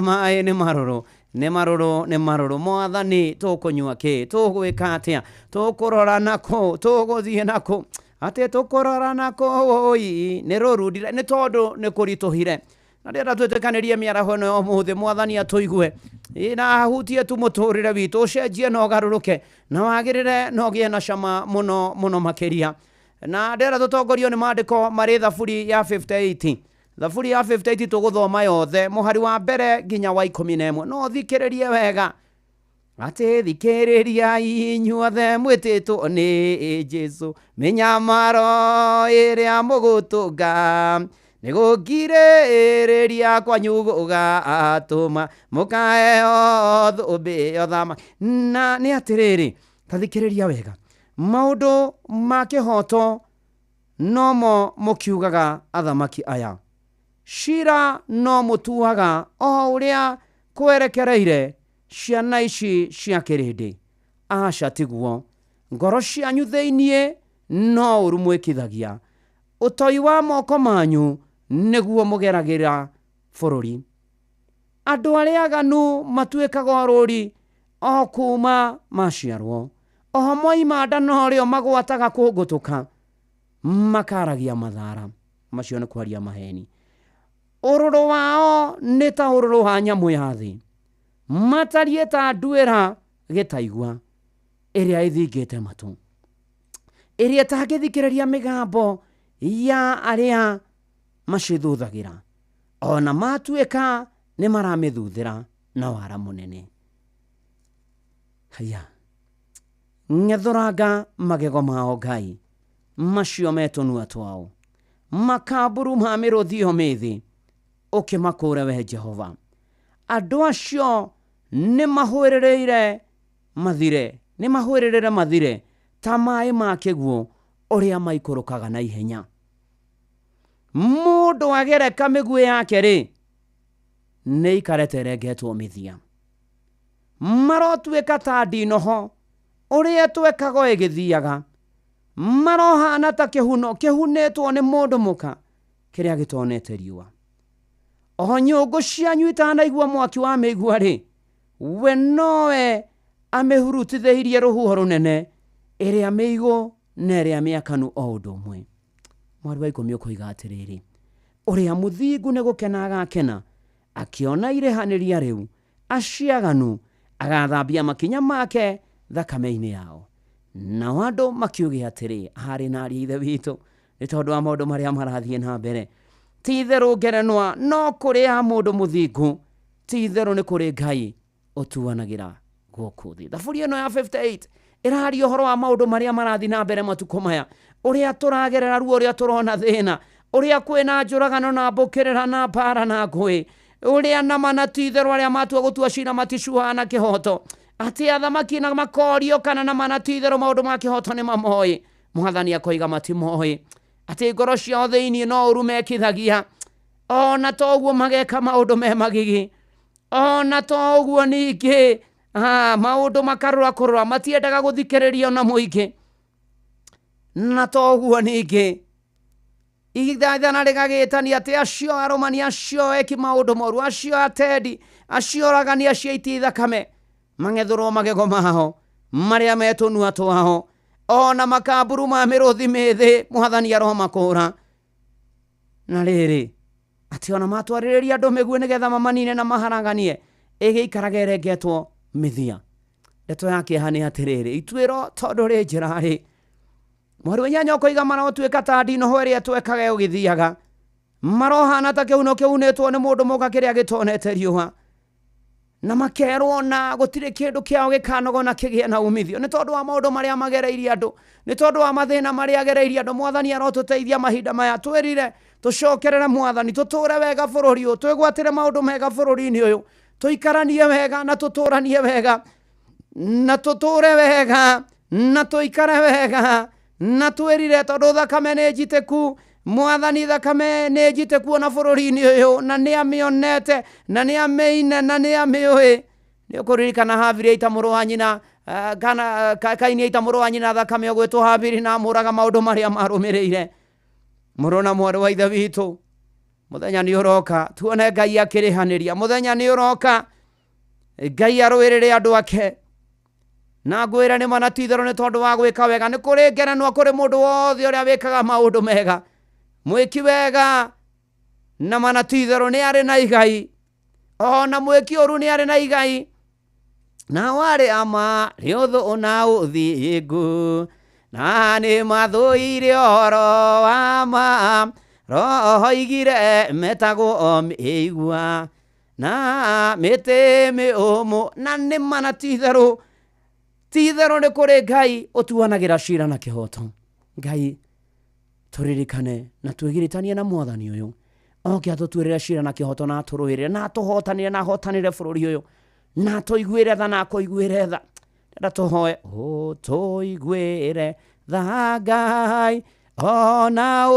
maĩ nĩ marũrũ nĩ marũrũ nĩ marũrũ mwathani tũkũnyua kĩ tũgwĩka atĩa tũkũrora nakũ tũgũthiĩ nakũ atĩ tũkũrora nakũ oi nĩ rũrundire nĩ tondũ nĩ kũritũhire na ndĩrenda twĩtĩkanĩrie mĩaraho ĩno ya ũmũthĩ mwathani atũigue na ahutie tu mũtũrĩre witũ ũcenjie na ũgarũrũke na wagĩrĩre na ũgĩe na cama mũno mũno makĩria na ndĩrenda tũtongorio nĩ maandĩko marĩ thaburi ya 58 thaburi ya 58 tũgũthoma yothe mũhari wa mbere nginya wa 11 no thikĩrĩrie wega atĩ thikĩrĩria inyuothe mwĩtĩtwo nĩ Jesũ mĩnyamaro ĩrĩa mũgũtũnga nĩ gũkirĩrĩria kwanyu gũgatũma mũkaheo thũmbĩ ya ũthamaki. Na nĩ atĩrĩrĩ ta thikĩrĩria wega maũndũ ma kĩhoto nomo mũkiugaga athamaki aya cira no mũtuaga o ũrĩa kwerekereire ciana ici cia kĩrĩndĩ aca tiguo ngoro cianyu thĩiniĩ no ũru mwĩkithagia ũtoi wa moko manyu nĩguo mũgeragĩra bũrũri andũ arĩa aganu matuĩkaga orũri o kuma maciarwo oho moima nda norĩo magwataga kũngũtũka makaragia mathara macio nĩ kwaria maheni ũrũrũ wao nĩ ta ũrũrũ wa nyamũ ya thĩ matariĩ ta nduĩra gĩtaigua ĩrĩa ĩthingĩte matũ ĩrĩa ĩtangĩthikĩrĩria mĩgambo ya arĩa macithuthagĩra ona matuĩka nĩ maramĩthuthĩra na wara mũnene haya ng'ethũranga magego mao Ngai macio me tũnua twao makamburu ma mĩrũthi ĩyo mĩthĩ ũkĩmakũre we Jehova andũ acio nĩ mahwĩrĩrĩire mathire nĩ mahwĩrĩrĩre mathire ta maĩ ma kĩguũ ũrĩa maikũrũkaga na ihenya mũndũ agereka mĩguĩ yake rĩ nĩ ikarete ĩrengetwo mĩthia marotuĩka ta ndinoho ũrĩa ĩtwekago ĩgĩthiaga marohana ta kĩhuno kĩhunĩtwo nĩ mũndũ mũka kĩrĩa gĩtonete riũa o nyũngũ cianyu itanaigua mwaki wa mĩigua rĩ we nowe amĩhurutithĩirie rũhuho rũnene ĩrĩa mĩigũ na ĩrĩa mĩakanu o ũndũ ũmwe mwari wa 10 ũkoiga atĩrĩrĩ ũrĩa mũthingu nĩ gũkena agakena akĩona irĩhanĩria rĩu aciaganu agathambia makinya make thakame-inĩ yao nao andũ makiuge atĩrĩ harĩ na ariũ a ithe witũ nĩ tondũ wa maũndũ marĩa marathiĩ na mbere ti itherũ ngerenwa no kũrĩ ya mũndũ mũthingu ti itherũ nĩ kũrĩ Ngai ũtuanagĩra gũkũ thĩ thaburi ĩno ya 58 ĩraria ũhoro wa maũndũ marĩa marathiĩ na mbere matukũ maya ũrĩa tũragerera ruo ũrĩa tũrona thĩna ũrĩa kwĩna njũragano na mbũkĩrĩra na mbara na ngũĩ ũrĩa nama na ti itherũ arĩa matua gũtua cira maticuhaga na kĩhoto atĩ athamaki na makorio kana nama na ti itherũ maũndũ ma kĩhoto nĩ mamoĩ mwathani akoiga matimoĩ atĩ ngoro ciao thĩiniĩ no ũru mekithagia ona to ũguo mageka maũndũ me magigi ona to ũguo ningĩ maũndũ makarũra kũrũra matiendaga gũthikĩrĩrio na mũingĩ na to ũguo ningĩ ithaithana rĩgagĩtania atĩ acio arũmani acio eki maũndũ moru acio atendi acio oragani acio aiti thakame mang'ethũrwo magego mao marĩa me tũnua twao ona makamburu ma mĩrũthi mĩthĩ mwathani aromakũra na rĩrĩ atĩ ona matwarĩrĩria andũ mĩguĩ nĩgetha mamanine na maharaganie ĩgĩikaraga ĩrengetwo mĩthia ndeto ya kĩeha nĩ atĩrĩrĩ ituĩro tondũ rĩ njĩra rĩ mweri wa 8 ũkoiga marotuĩka ta ndinoho ĩrĩa ĩtwekaga ũgĩthiaga marohana ta kĩhuno kĩhunĩtwo nĩ mũndũ mũka kĩrĩa gĩtonete riũa na makerwo na gũtirĩ kĩndũ kĩao gĩkanogona kĩgĩe na umithio nĩ tondũ wa maũndũ marĩa magereirie andũ nĩ tondũ wa mathĩna marĩa agereirie andũ mwathani arotũteithia mahinda maya twĩrire tũcokerere mwathani tũtũre wega bũrũri ũyũ twĩgwatĩre maũndũ mega bũrũri-inĩ ũyũ tũikaranie wega na tũtũranie wega na tũtũre wega na tũikare wega Na twĩrire tondũ thakame nĩ njitĩku, mwathani thakame nĩ njitĩku ona bũrũri-inĩ ũyũ, na nĩ amĩonete, na nĩ amĩine, na nĩ amĩũĩ. Nĩ ũkũririkana Habili aita mũrũ wa nyina, kana Kaini aita mũrũ wa nyina thakame ũgwĩtwo Habili na amũraga maũndũ marĩa marũmĩrĩire. Mũrũ na mwarĩ wa ithe witũ, mũthenya nĩ ũroka tuone Ngai akĩrĩhanĩria. Mũthenya nĩ ũroka Ngai arũĩrĩre andũ ake. Na ngwĩre nĩ ma na ti itherũ nĩ tondũ wa gwĩka wega. Nĩ kũrĩ ngerenwa kũrĩ mũndũ wothe ũrĩa wĩkaga maũndũ mega. Mwĩki wega na ma na ti itherũ nĩ arĩ na igai. Ona mwĩki ũru nĩ arĩ na igai. Na warĩ ama nĩ ũthũ na ũthingu, na nĩ mathũire ũhoro wa ma. Roho igire metagwo mĩigua na mĩtĩ mĩũmũ. Na nĩ ma na ti itherũ, ti itherũ nĩ kũrĩ Ngai ũtuanagĩra cira na kĩhoto. Ngai tũririkane na twĩgiritanie na mwathani ũyũ oke atũtuĩrĩre cira na kĩhoto, na atũrũĩrĩre, na atũhotanĩre, na ahotanĩre bũrũri ũyũ, na atũiguĩre tha, na akũiguĩre tha. Ndĩrenda tũhoe. Ũtũiguĩre tha Ngai, ona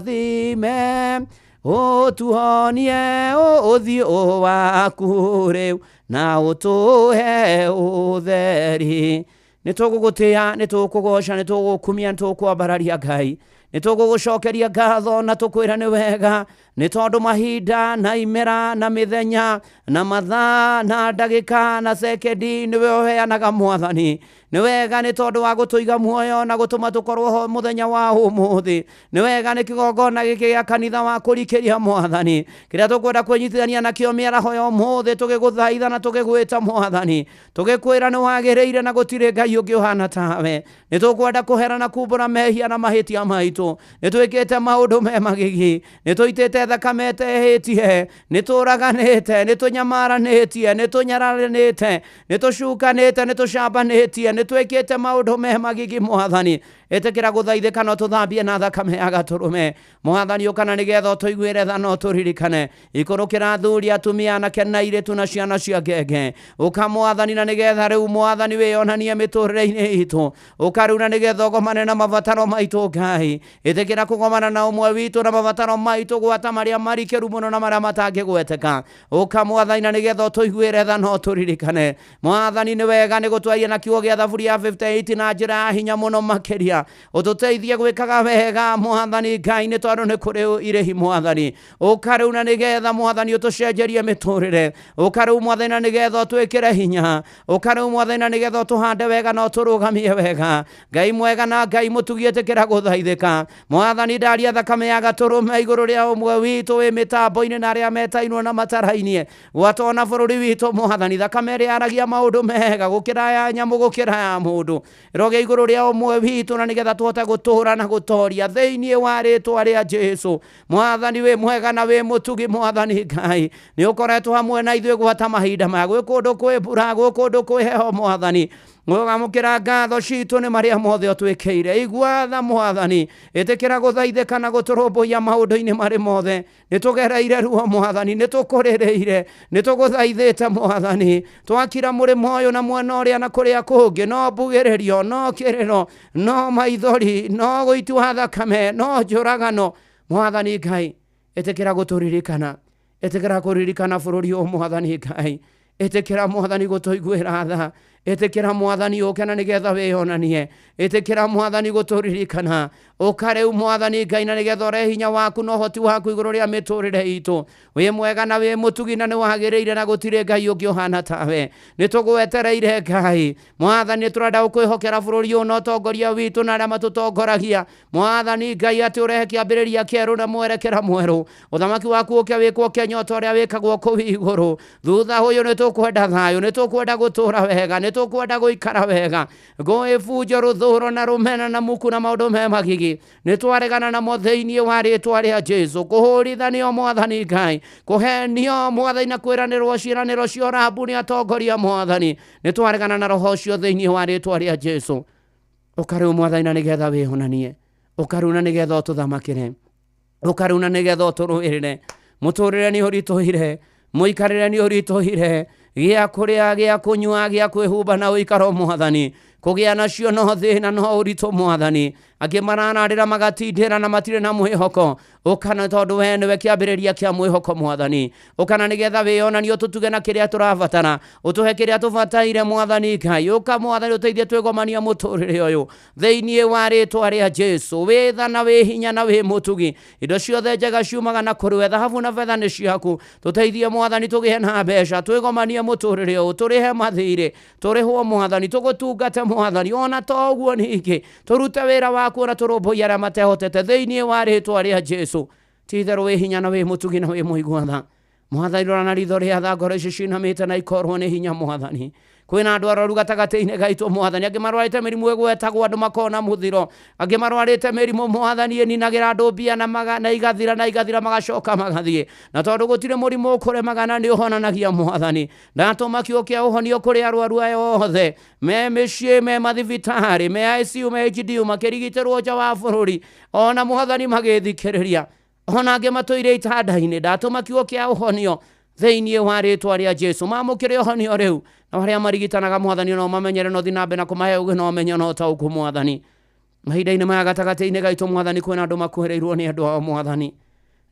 ũtũrathime, ũtuonie ũthiũ waku rĩu, na ũtũhe ũtheri. Nĩ tũgũgũtĩĩa, nĩ tũkũgoca, nĩ tũgũkumia, nĩ tũkwambararia Ngai, nĩ tũgũgũcokeria ngatho na tũkwĩra nĩ wega, nĩ tondũ mahinda na imera na mĩthenya na mathaa na ndagĩka na sekendi nĩwe ũheanaga mwathani. Nĩ wega nĩ tondũ wa gũtũiga muoyo na gũtũma tũkorwo ho mũthenya wa ũmũthĩ. Nĩ wega nĩ kĩgongona gĩkĩ gĩa kanitha wa kũrikĩria mwathani, kĩrĩa tũkwenda kwĩnyitithania nakĩo mĩaraho ya ũmũthĩ, tũgĩgũthaitha na tũgĩgwĩta mwathani, tũgĩkwĩra nĩ wagĩrĩire na gũtirĩ Ngai ũngĩ ũhana tawe. Nĩ tũkwenda kũhera na kumbũra mehia na mahĩtia maitũ. Nĩ twĩkĩte maũndũ me magigi, nĩ tũitĩte thakame ĩtehĩtie, nĩ tũraganĩte, nĩ tũnyamaranĩtie, nĩ tũnyararanĩte, nĩ tũcukanĩte, nĩ tũcambanĩtie, nĩ twĩkĩte maũndũ me magigi mwathani. Ĩtĩkĩra gũthaithĩka no tũthambie na thakame ya gatũrũme mwathani. Ũkana nĩgetha ũtũiguĩre tha no tũririkane. Ikũrũkĩra athuri, atumia, anake na airĩtu na ciana cia ngenge. Ũka mwathani na nĩgetha rĩu mwathani wĩyonanie mĩtũrĩre-inĩ itũ. Ũka rĩu na nĩgetha ũgomane na mabataro maitũ Ngai. Ĩtĩkĩra kũgomana na ũmwe witũ na mabataro maitũ, gwata marĩa marikĩru mũno na marĩa matangĩgweteka. Ũka mwathani na nĩgetha ũtũiguĩre tha no tũririkane. Mwathani nĩ wega nĩ gũtwaria na kiugo gĩa thaburi ya 58 na njĩra ya hinya mũno makĩria. Ũtũteithie gwĩkaga wega mwathani Ngai, nĩ tondũ nĩ kũrĩ irĩhi mwathani. Ũka rĩu na nĩgetha mwathani ũtũcenjerie mĩtũrĩre. Ũka rĩu mwathani na nĩgetha ũtwĩkĩre hinya. Ũka rĩu mwathani na nĩgetha ũtũhande wega na ũtũrũgamie wega. Ngai mwega na Ngai mũtugi, ĩtĩkĩra gũthaithĩka mwathani. Ndaria thakame ya gatũrũme igũrũ rĩa ũmwe witũ wĩ mĩtambo-inĩ na arĩa metainwo na matarainie, gwata ona bũrũri witũ mwathani. Thakame ĩrĩa yaragia maũndũ mega gũkĩra ya nyamũ, gũkĩra ya mũndũ, ĩroge igũrũ rĩa ũmwe witũ na nĩgetha tũhote gũtũũra na gũtoria thĩinĩ wa rĩtwa rĩa Jesũ. Mwathani wĩ mwega na wĩ mũtugi mwathani Ngai, nĩ ũkoretwo hamwe na ithuĩ gwata mahinda maya. Gwĩ kũndũ kwĩ mbura, gwĩ kũndũ kwĩ heho mwathani, Mũgamũkĩra ngatho citũ nĩ marĩa mothe ũtwĩkĩire. Igua tha mwathani, ĩtĩkĩra gũthaithĩka na gũtũrũmbũiya maũndũ-inĩ marĩ mothe. Nĩ tũgereire ruo mwathani, nĩ tũkũrĩrĩire, nĩ tũgũthaithĩte mwathani. Twakira mũrĩmo ũyũ na mwena ũrĩa na kũrĩa kũngĩ, no mbugĩrĩrio, no kĩrĩro, no maithori, no gũitua thakame, no njũragano. Mwathani Ngai, ĩtĩkĩra gũtũririkana, ĩtĩkĩra kũririkana bũrũri ũyũ mwathani Ngai. Ĩtĩkĩra mwathani gũtũiguĩra tha. Ĩtĩkĩra mwathani ũke na nĩgetha wĩyonanie. Ĩtĩkĩra mwathani gũtũririkana. Ũka rĩu mwathani Ngai na nĩgetha ũrehe hinya waku na ũhoti waku igũrũ rĩa mĩtũrĩre itũ. Wĩ mwega na wĩ mũtugi na nĩ wagĩrĩire na gũtirĩ Ngai ũngĩ ũhana tawe. Nĩ tũgwetereire Ngai mwathani, nĩ tũrenda gũkwĩhokera bũrũri ũyũ na ũtongoria witũ na arĩa matũtongoragia mwathani Ngai, atĩ ũrehe kĩambĩrĩria kĩerũ na mwerekera mwerũ. Ũthamaki waku ũke wĩkwo Kenya o ta ũrĩa wĩkagwo kũu igũrũ. Thutha ũyũ nĩ tũkwenda thayũ, nĩ tũkwenda gũtũra wega, nĩ tũkwenda gũikara wega. Ngũĩ, bunjo, rũthũro na rũmena na muku na maũndũ me magigi nĩ twaregana namo thĩinĩ wa rĩtwa rĩa Jesũ. Kũhũrithanio mwathani Ngai, kũhenio mwathani na kwĩranĩrwo ciĩranĩro cia ũrambu nĩ atongoria mwathani, nĩ twaregana na roho ũcio thĩinĩ wa rĩtwa rĩa Jesũ. Ũka rĩu mwathani na nĩgetha wĩhonanie. Ũka rĩu na nĩgetha ũtũthamakĩre. Ũka rĩu na nĩgetha ũtũrũĩrĩre. Mũtũrĩre nĩ ũritũhire, mũikarĩre nĩ ũritũhire, gĩa kũrĩa, gĩa kũnyua, gĩa kwĩhumba na ũikaro mwathani. Kũgĩa nacio no thĩna no ũritũ Mwathani. Angĩ marararĩra magatindĩra na matirĩ na mwĩhoko. Ũkana tondũ we nĩwe kĩambĩrĩria kĩa mwĩhoko Mwathani. Ũkana nĩgetha wĩyonanie ũtũtuge na kĩrĩa tũrabatara, ũtũhe kĩrĩa tũbataire Mwathani Ngai. Ũka Mwathani ũteithie twĩgomania mũtũrĩre ũyũ thĩinĩ wa rĩtwa rĩa Jesu. Wĩ tha na wĩ hinya na wĩ mũtugi, indo ciothe njega ciumaga na kũrĩ we, thahabu na betha nĩ ciaku. Tũteithie Mwathani tũgĩe na mbeca, twĩgomanie mũtũrĩre ũyũ, tũrĩhe mathirĩ, tũrĩhwo Mwathani, tũgũtungate Mwathani. Ona to ũguo ningĩ tũrute wĩra waku na tũrũmbũiye arĩa matehotete thĩinĩ wa rĩtwa rĩa Jesu. Ti itherũ wĩ hinya na wĩ mũtugi na wĩ mũigua tha Mwathani. Rora na ritho rĩa tha ngoro ici cinamĩte na ikorwo nĩ hinya Mwathani. Kwĩna andũ arwaru gatagatĩ-inĩ gaitũ Mwathani, angĩ marwarĩte mĩrimũ ĩgwetagwo andũ makona mũthiro, angĩ marwarĩte mĩrimũ Mwathani ĩninagĩra andũ mbia na igathira na igathira magacoka magathiĩ, na tondũ gũtirĩ mũrimũ ũkũremaga na nĩ ũhonanagia Mwathani, ndatũma kiugo kĩa ũhonio kũrĩ arwaru aya othe me mĩciĩ, me mathibitarĩ, me ICU, me HDU, makĩrigitĩrwo nja wa bũrũri, ona Mwathani magĩthikĩrĩria, ona angĩ matũire itanda-inĩ. Ndatũma kiugo kĩa ũhonio thĩinĩ wa rĩtwa rĩa Jesu. Mamũkĩre ũhonio rĩu, na arĩa marigitanaga Mwathani no mamenyere no thiĩ na mbere na kũmahe ũgĩ na ũmenyo na ũtaũku Mwathani. Mahinda-inĩ maya gatagatĩ-inĩ gaitũ Mwathani kwĩna andũ makuhĩrĩirwo nĩ andũ ao Mwathani.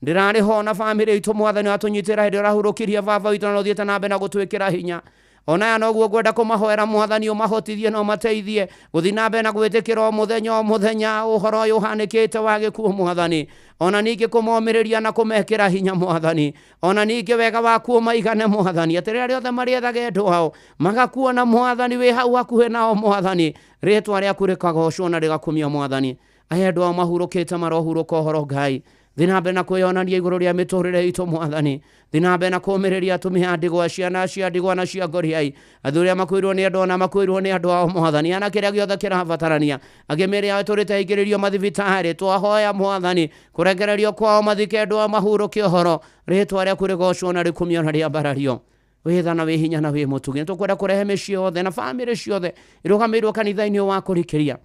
Ndĩrarĩ ho na bamĩrĩ itũ Mwathani watũnyitĩra hĩndĩ ũrahurũkirie baba witũ na ũthiĩte na mbere na gũtwĩkĩra hinya. Ona aya noguo ngwenda kũmahoera Mwathani, ũmahotithie na ũmateithie gũthiĩ na mbere na gwĩtĩkĩra o mũthenya ũhoro ũyũ ũhanĩkĩte wa gĩkuũ Mwathani. Ona ningĩ kũmomĩrĩria na kũmekĩra hinya Mwathani. Ona ningĩ wega waku ũmaigane Mwathani, atĩ rĩrĩa rĩothe marĩethaga endwa ao magakuona Mwathani wĩ hau hakuhĩ nao Mwathani, rĩtwa rĩaku rĩkagocwo na rĩgakumio Mwathani. Aya andũ ao mahurũkĩte marohurũka ũhoro Ngai. Thiĩ na mbere na kwĩyonania igũrũ rĩa mĩtũrĩre itũ Mwathani. Thiĩ na mbere na kũũmĩrĩria atumia a ndigwa, ciana cia ndigwa na cia ngoriai, athuri arĩa makuĩrwo nĩ andũ ona makuĩrwo nĩ andũ ao Mwathani, ana kĩrĩa gĩothe kĩrabatarania. Angĩ mĩĩrĩ yao ĩtũrĩte ĩingĩrĩrio mathibitarĩ, twahoya Mwathani kũrekererio kwao mathike andũ ao mahurũke ũhoro, rĩtwa rĩaku rĩgocwo na rĩkumio na rĩambarario. Wĩ tha na wĩ hinya na wĩ mũtugi. Nĩtũkwenda kũrehe mĩciĩ yothe na bamĩrĩ ciothe irũgamĩirwo kanitha-inĩ wa kũrikĩria,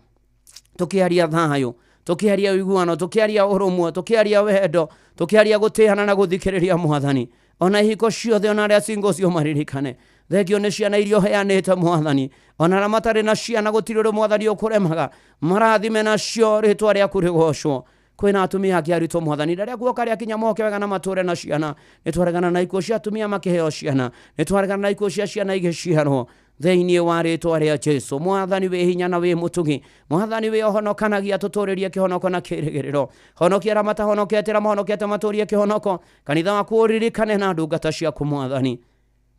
tũkĩaria thayũ, tũkĩaria ũiguano, tũkĩaria ũrũmwe, tũkĩaria wendo, tũkĩaria gũtĩana na gũthikĩrĩria Mwathani. Ona ihiko ciothe, ona arĩa single cio maririkane. Thengio nĩ ciana iria ũheanĩte Mwathani, ona arĩa matarĩ na ciana gũtirĩ ũndũ Mwathani ũkũremaga, marathime nacio, rĩtwa rĩaku rĩgocwo. Kwĩna atumia angĩ aritũ Mwathani, rĩrĩa guoka rĩakinya moke wega na matũre na ciana. Nĩtwaregana na ikuũ cia atumia makĩheo ciana, nĩtwaregana na ikuũ cia ciana igĩciarwo thĩinĩ wa rĩtwa rĩa Jesu. Mwathani wĩ hinya na wĩ mũtugi, Mwathani wĩ ũhonokanagia, tũtũrĩrie kĩhonoko na kĩrĩgĩrĩro. Honokia arĩa matahonokete, arĩa mahonokete matũrie kĩhonoko. Kanitha waku ũririkane na ndungata ciaku Mwathani.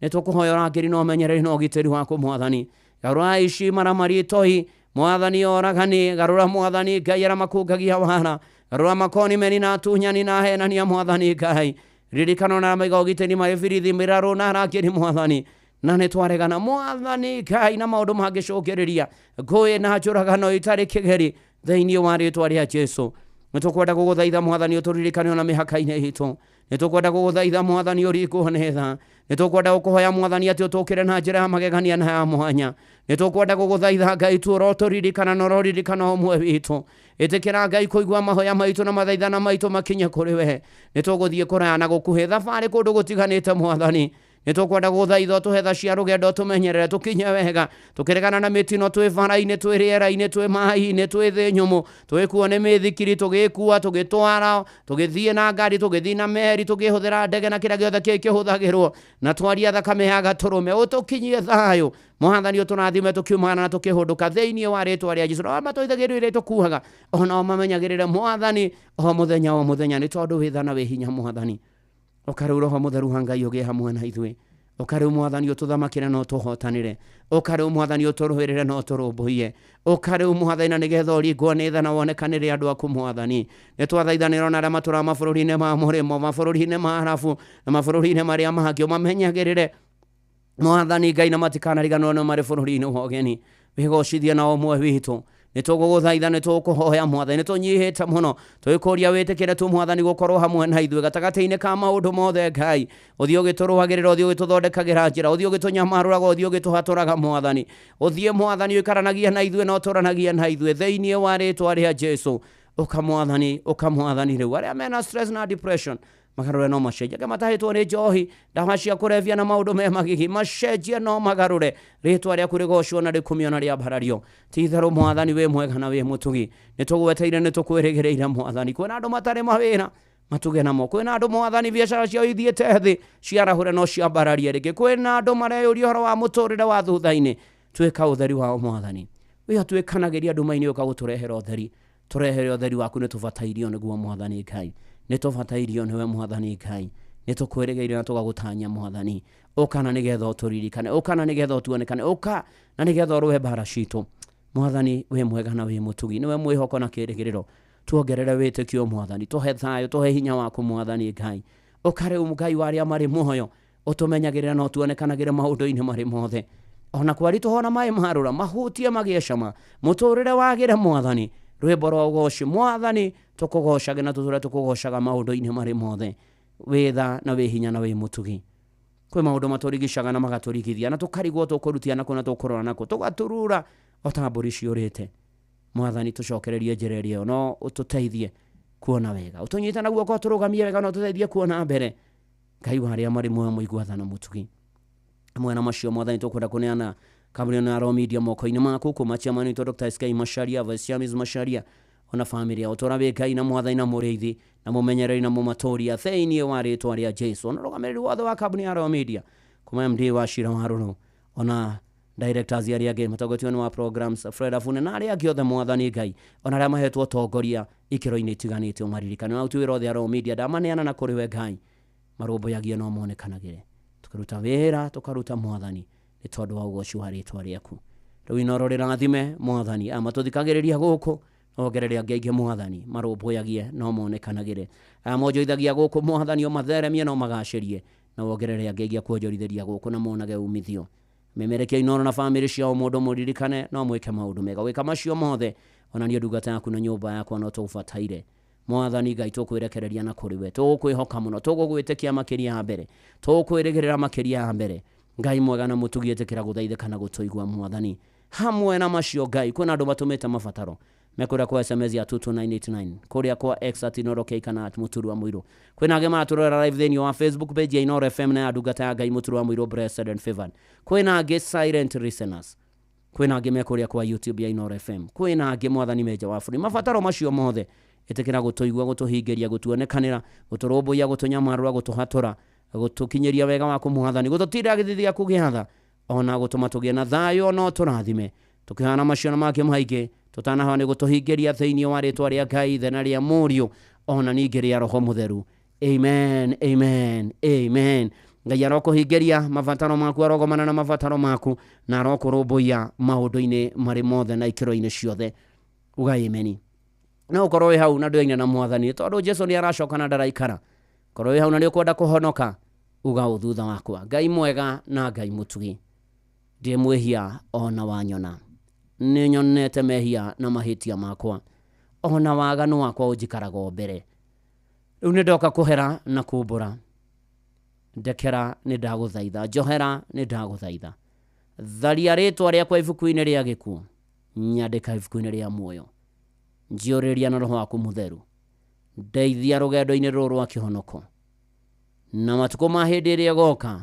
Nĩtũkũhoya ũrangĩri na ũmenyereri na ũgitĩri waku Mwathani. Garũra aici maramari itoi Mwathani, oragani, garũra Mwathani Ngai arĩa makungagia wara, garũra makoni meni na atunyani na ahenania Mwathani Ngai. Ririkana ona arĩa maiga ũgitĩri marĩ birithi, mĩrarũ na arangĩri Mwathani. Na nĩtwaregana Mwathani Ngai na maũndũ mangĩcũngĩrĩria ngũĩ na njũragano itarĩ kĩgeri thĩinĩ wa rĩtwa rĩa Jesu. Nĩtũkwenda gũgũthaitha Mwathani ũtũririkane ona mĩhaka-inĩ itũ. Nĩtũkwenda gũgũthaitha Mwathani ũringwo nĩ tha. Nĩtũkwenda gũkũhoya Mwathani atĩ ũtũkĩre na njĩra ya magegania na ya mwanya. Nĩtũkwenda gũgũthaitha Ngai tu ũrotũririkana na ũroririkana ũmwe witũ. Ĩtĩkĩra Ngai kũigua mahoya maitũ na mathaithana maitũ makinye kũrĩ we. Nĩtũgũthiĩ kũraya na gũkuhĩ, thabarĩ kũndũ gũtiganĩte Mwathani. Nĩtũkwenda gũgũthaitha ũtũhe tha cia rũgendo, tũmenyerere tũkinye wega, tũkĩregana na mĩtino twĩ bara-inĩ, twĩ rĩera-inĩ, twĩ maĩ-inĩ, twĩ thĩ nyũmũ, tũgĩkuo nĩ mĩthikiri, tũgĩkua, tũgĩtwara, tũgĩthiĩ na ngari, tũgĩthiĩ na meri, tũkĩhũthĩra ndege na kĩrĩa gĩothe kĩhũthagĩrwo, na twaria thakame ya gatũrũme, ũtũkinyie thayũ Mwathani, ũtũrathime tũkiumagara na tũkĩhũndũka thĩinĩ wa rĩtwa rĩa Jesu. Na matũithagĩrĩrio iria tũkuaga, ona mamenyagĩrĩre Mwathani o mũthenya o mũthenya, nĩ tondũ wĩ tha na wĩ hinya Mwathani. Ũka rĩu Roho Mũtheru wa Ngai ũgĩe hamwe na ithuĩ. Ũka rĩu Mwathani ũtũthamakĩre na ũtũhotanĩre. Ũka rĩu Mwathani ũtũrũĩrĩre na ũtũrũmbũiye. Ũka rĩu Mwathani na nĩgetha ũringwo nĩ tha na wonekanĩre andũ aku Mwathani. Nĩtwathaithanĩra ona arĩa matũraga mabũrũri-inĩ ma mũrĩmo, mabũrũri-inĩ ma Arabu na mabũrũri-inĩ marĩa mangĩ, ũmamenyagĩrĩre Mwathani Ngai na matikanariganĩrwo nĩ marĩ bũrũri-inĩ wa ũgeni. Wĩgocithie na ũmwe witũ. Nĩtũgũgũthaitha, nĩtũkũhoya Mwathani, nĩtũnyihĩte mũno, twĩkũria wĩtĩkĩre tu Mwathani gũkorwo hamwe na ithuĩ gatagatĩ-inĩ ka maũndũ mothe Ngai. Ũthiĩ ũgĩtũrũagĩrĩra, ũthiĩ ũgĩtũthondekagĩra njĩra, ũthiĩ ũgĩtũnyamarũraga, ũthiĩ ũgĩtũhatũraga Mwathani. Ũthiĩ Mwathani ũikaranagia na ithuĩ na ũtũranagia na ithuĩ thĩinĩ wa rĩtwa rĩa Jesu. Ũka Mwathani, ũka Mwathani rĩu. Arĩa mena stress na depression, Magarũre no macenjie. Angĩ matahĩtwo nĩ njohi, ndawa cia kũrebia na maũndũ me magigi, macenjie no magarũre. Rĩtwa rĩaku rĩgocwo na rĩkumio na rĩambarario. Ti itherũ Mwathani wĩ mwega na wĩ mũtugi. Nĩ tũgweteire, nĩ tũkwĩrĩgĩrĩire Mwathani. Kwĩna andũ matarĩ mawĩra, matuge namo. Kwĩna andũ Mwathani biacara ciao ithiĩte thĩ, ciarahũre no ciambararie rĩngĩ. Kwĩna andũ mareyũria ũhoro wa mũtũrĩre wa thutha-inĩ, tuĩka ũtheri wao Mwathani. Wĩ ũtuĩkanagĩria nduma-inĩ ũka gũtũrehera ũtheri. Tũrehere ũtheri waku, nĩ tũbatairio nĩguo Mwathani Ngai. Nĩ tũbatairio nĩwe Mwathani Ngai. Nĩ tũkwĩrĩgĩrĩire na tũgagũtanya Mwathani. Ũka na nĩgetha ũtũririkane, ũka na nĩgetha ũtuonekane, ũka na nĩgetha ũrũe mbara citũ. Mwathani wĩ mwega na wĩ mũtugi, nĩwe mwĩhoko na kĩrĩgĩrĩro. Tuongerere wĩtĩkio Mwathani, tũhe thayũ, tũhe hinya waku Mwathani Ngai. Ũka rĩu Ngai wa arĩa marĩ muoyo, ũtũmenyagĩrĩre na ũtuonekanagĩre maũndũ-inĩ marĩ mothe. Ona kwaritũha ona maĩ marũra, mahutie magĩe cama, mũtũrĩre wagĩre Mwathani. Rwĩmbo rwa ũgoci Mwathani, tũkũgocage na tũtũre tũkũgocaga maũndũ-inĩ marĩ mothe. Wĩ tha na wĩ hinya na wĩ mũtugi. Kwĩ maũndũ matũrigicaga na magatũrigithia, na tũkarigwo tũkũrutia nakũ na tũkũrora nakũ, tũgaturura o ta mbũri ciũrĩte. Mwathani tũcokererie njĩra ĩrĩa ĩyo, no ũtũteithie kuona wega, ũtũnyite na guoko ũtũrũgamie wega, no ũtũteithie kuona mbere. Ngai wa arĩa marĩ muoyo, mũigua tha na mũtugi. Hamwe na macio Mwathani, tũkwenda kũneana kambuni ĩno ya Royal Media moko-inĩ maku, kuma chairman witũ Dr. SK Macharia, Vice Chairman Macharia, ona famĩlĩ yao. Tũra wĩ Ngai na Mwathani na mũrĩithi na mũmenyereri na mũmatũria thĩinĩ wa rĩtwa rĩa Jesu. Ona rũgamĩrĩri wothe wa kambuni ya Royal Media, kuma MD wa Shira Warũrũ, ona directors arĩa angĩ matongoretio nĩ wa programs Fred Afune na arĩa angĩ othe Mwathani Ngai, ona arĩa mahetwo ũtongoria ikĩro-inĩ itiganĩte, ũmaririkane. Na ũtuĩre othe a Royal Media, ndamaneana na kũrĩ we Ngai, marũmbũyagie no monekanagĩre. Tũkĩruta wĩra, tũkaruta Mwathani nĩ tondũ wa ũgoci wa rĩtwa rĩaku. Rĩu Inooro rĩrathime Mwathani, aya matũthikagĩrĩria gũkũ ongerere angĩ aingĩ Mwathani, marũmbũyagie no monekanagĩre. Aya monjoithagia gũkũ Mwathani, ũmatheremie no magacĩrie, na wongerere angĩ aingĩ a kuonjorithĩria gũkũ na monage umithio. Memerekia Inooro na famĩlĩ ciao, mũndũ mũririkane no mwĩke maũndũ mega. Gwĩka macio mothe, ona niĩ ndungata yaku na nyũmba yakwa no tũgũbataire. Mwathani Ngai, tũkwĩrekereria na kũrĩ we, tũgũkwĩhoka mũno, tũgũgwĩtĩkia makĩria ya mbere, tũgũkwĩrĩgĩrĩra makĩria ya mbere. Ngai mwega na mũtugi, ĩtĩkĩra gũthaithĩka na gũtũigua Mwathani. Hamwe na macio Ngai, kwĩna andũ matũmĩte mabataro mekũrĩa kwa SMS ya 22989, kũrĩa kwa X at Inooro K kana at Mũturu wa Mũirũ. Kwĩna angĩ maratũrorera live thĩinĩ wa Facebook page ya Inooro FM na ya ndungata ya Ngai Mũturu wa Mũirũ, blessed and favored. Kwĩna angĩ silent listeners, kwĩna angĩ mekũrĩa kwa YouTube ya Inooro FM, kwĩna angĩ Mwathani menja wa bũrũri. Mabataro macio mothe, ĩtĩkĩra gũtũigua, gũtũhingĩria, gũtuonekanĩra, gũtũrũmbũiya, gũtũnyamarũra, gũtũhatũra, gũtũkinyĩria wega waku Mwathani, gũtũtindĩra gĩthithi gĩaku gĩa tha, ona gũtũma tũgĩe na thayũ, no tũrathime tũkĩhana macio na mangĩ maingĩ tũtanahoya nĩ gũtũhingĩria thĩinĩ wa rĩtwa rĩa Ngai Ithe na rĩa Mũriũ ona ningĩ rĩa Roho Mũtheru. Amen, amen, amen. Ngai arokũhingĩria mabataro maku, arogomana na mabataro maku, na arokũrũmbũiya maũndũ-inĩ marĩ mothe na ikĩro-inĩ ciothe. Uga ameni. No ũkorwo wĩ hau na ndũyaine na Mwathani, tondũ Jesu nĩ aracoka na ndaraikara. Korwo wĩ hau na nĩ ũkwenda kũhonoka, uga ũũ thutha wakwa: Ngai mwega na Ngai mũtugi, ndĩ mwĩhia ona wanyona, nĩ nyonete mehia na mahĩtia makwa, ona waganu wakwa ũnjikaraga o mbere. Rĩu nĩ ndoka kũhera na kumbũra, ndekera nĩ ndagũthaitha, njohera nĩ ndagũthaitha, tharia rĩtwa rĩakwa ibuku-inĩ rĩa gĩkuũ, nyandĩka ibuku-inĩ rĩa muoyo, njiyũrĩrĩria na roho waku mũtheru, ndeithia rũgendo-inĩ rũrũ rwa kĩhonoko, na matukũ ma hĩndĩ ĩrĩa ĩgoka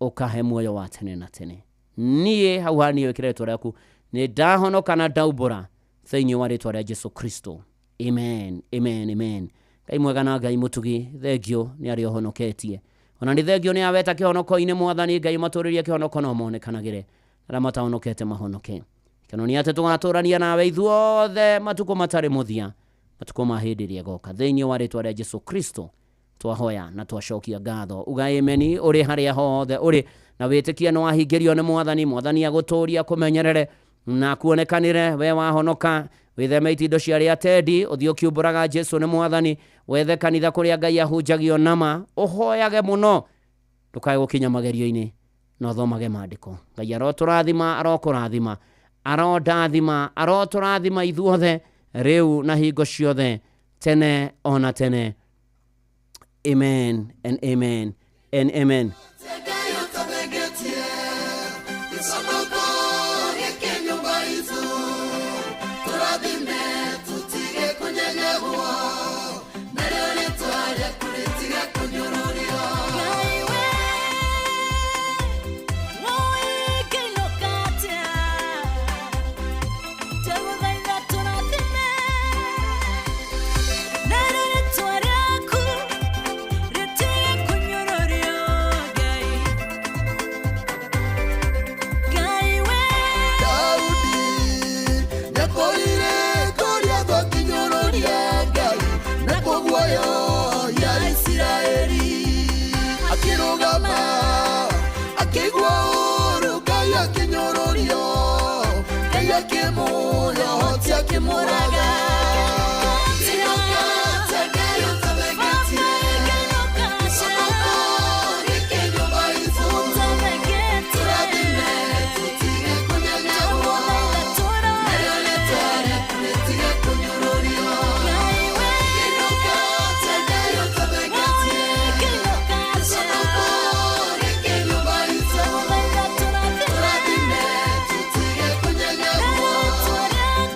ũkahe muoyo wa tene na tene. Niĩ hau ha niĩ wĩkĩre rĩtwa rĩaku, nĩ ndahonoka na ndaumbũra thĩinĩ wa rĩtwa rĩa Jesu Kristo. Amen, amen, amen. Ngai mwega na Ngai mũtugi, thengio nĩ arĩa ũhonoketie. Ona nĩ thengio nĩ aweta kĩhonoko-inĩ Mwathani Ngai, matũrĩrie kĩhonoko no monekanagĩre, arĩa matahonokete mahonoke. Gĩkeno nĩ atĩ tũgatũrania nawe ithuothe matukũ matarĩ mũthia, matukũ ma hĩndĩ ĩrĩa ĩgoka, thĩinĩ wa rĩtwa rĩa Jesu Kristo twahoya na twacokia ngatho. Uga ameni ũrĩ harĩa hothe ũrĩ, na wĩtĩkie nĩ wahingĩrio nĩ Mwathani. Mwathani agũtũria, kũmenyerere na kuonekanĩre we wahonoka. Wĩtheme itindo cia arĩa atendi, ũthiĩ ũkiumbũraga Jesu nĩ Mwathani, wethe kanitha kũrĩa Ngai ahunjagio nama, ũhoyage mũno, ndũkae gũkinya magerio-inĩ, na ũthomage maandĩko. Ngai arotũrathima, arokũrathima, arondathima, arotũrathima ithuothe rĩu na hingo ciothe, tene ona tene. Amen and amen and amen. Akĩigua ũũru Ngai akĩnyũrũrio, Ngai akĩmũhe ũhoti akĩmũraga. Tinokate Ngai ũtathengetie, gĩconoko gĩkĩ nyũmba itũ. Tũrathime tũtige kũnyanyagwo, narĩo rĩtwa rĩaku rĩtige kũnyũrũrio. Kĩnũkate Ngai ũtathengetie, gĩconoko gĩkĩ nyũmba itũ. Tũrathime tũtige kũnyanyagwo,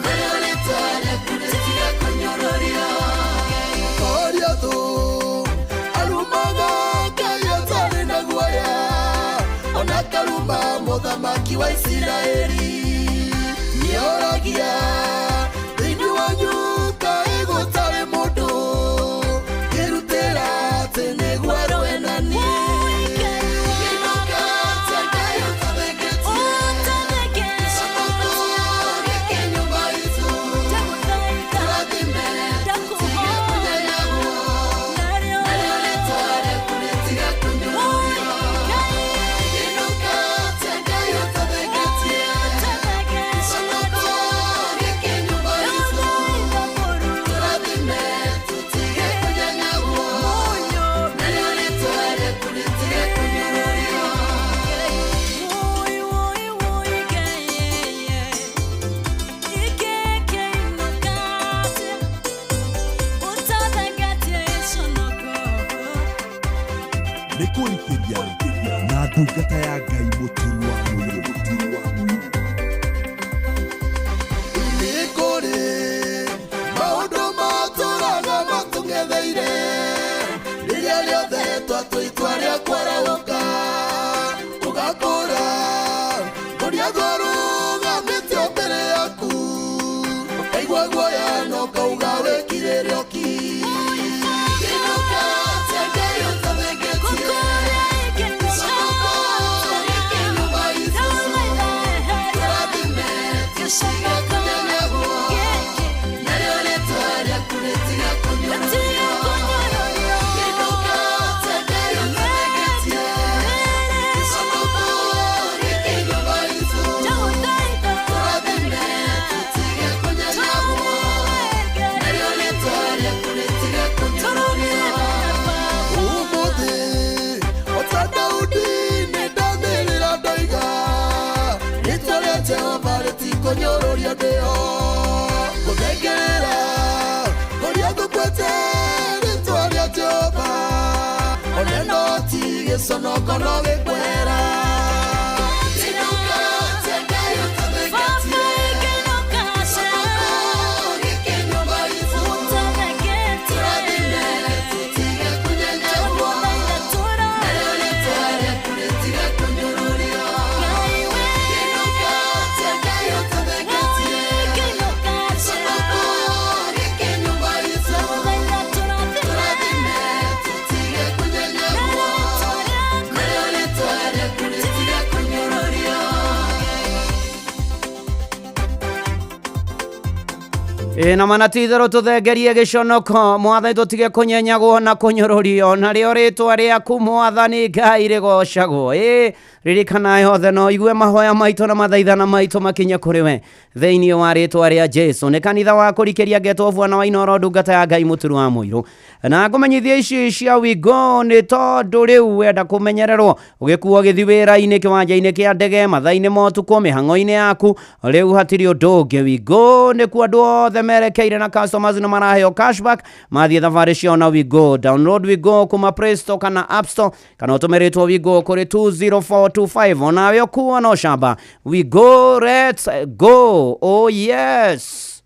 narĩo rĩtwa rĩaku rĩtige kũnyũrũrio. Goliathũ arumaga Ngai atarĩ na guoya, ona karuma mũthamaki wa Isiraeli. Nĩoragia thĩinĩ wanyu kaĩ gũtarĩ mũndũ ngĩrutĩra atĩ nĩguo arũe na niĩ. Kĩnũkate Ngai ũtathengetie, gĩconoko gĩkĩ nyũmba itũ. Tũrathime tũtige kũnyanyagwo, narĩo rĩtwa rĩaku rĩtige kũnyũrũrio. Kĩnũkate Ngai ũtathengetie, gĩconoko gĩkĩ nyũmba itũ. Tũrathime tũtige kũnyanyagwo, narĩo rĩtwa rĩaku rĩtige kũnyũrũrio. Nĩ kũrikĩria na ndungata ya Ngai mũturi wa mũyũ. Nĩ kũrĩ maũndũ matũraga matũng'etheire, rĩrĩa rĩothe twatua itua rĩa kwarahũka ũgakũra ũrĩa twarũgamĩtio mbere yaku, ũkaigua guoya na ũkauga wĩkirĩre ũki. Kĩnũkate Ngai ũtathengetie, gĩconoko gĩkĩ nyũmba itũ. Tũrathime tũtige kũnyanyagwo, narĩo rĩtwa rĩaku rĩtige kũnyũrũrio. Kĩnũkate Ngai ũtathengetie, gĩconoko gĩkĩ nyũmba itũ. Tũrathime tũtige kũnyanyagwo, narĩo rĩtwa rĩaku rĩtige kũnyũrũrio. Ũmũthĩ ota Daudi nĩndanĩrĩra ndoiga, rĩtwa rĩa Jehova rĩtikũnyũrũrio ndĩo. Gũthengerera kũrĩa ngũkwete rĩtwa rĩa Jehova, oneno ti gĩconoko no gĩkwera. Kĩnũkate Ngai ũtathengetie, gĩconoko gĩkĩ nyũmba itũ. Tũrathime tũtige kũnyanyagwo, narĩo rĩtwa rĩaku rĩtige kũnyũrũrio. Kĩnũkate Ngai ũtathengetie, gĩconoko gĩkĩ nyũmba itũ. Tũrathime tũtige kũnyanyagwo, narĩo rĩtwa rĩaku rĩtige kũnyũrũrio. Ĩ na mana ti itherũ tũthengerie gĩconoko mwathani tũtige kũnyenyagwo na kũnyũrũrio, narĩo rĩtwa rĩaku mwathani Ngai rĩgocagwo. Ĩ ririkana yothe no igue mahoya maitũ na mathaithana maitũ makinye kũrĩ we thĩinĩ wa rĩtwa rĩa Jesu. Nĩ kanitha wa kũrikĩria ngetwo bwana wa Inooro, ndungata ya Ngai mũturu wa mũirũ, na ngũmenyithia ici cia Wigo nĩ tondũ rĩu wenda kũmenyererwo ũgĩkuo gĩthi wĩra-inĩ, kĩwanja-inĩ kĩa ndege, mathaa-inĩ ma ũtukũ, mĩhang'o-inĩ yaku, rĩu hatirĩ ũndũ ũngĩ. Wigo nĩkuo andũ othe merekeire na customers nĩ maraheo cashback mathiĩ thabarĩ ciao na Wigo. Download Wigo kuma Play Store kana App Store, kana ũtũmĩrĩtwo Wigo kũrĩ 20425, onawe ũkuo no shamba. Wigo, let's go. Oh yes.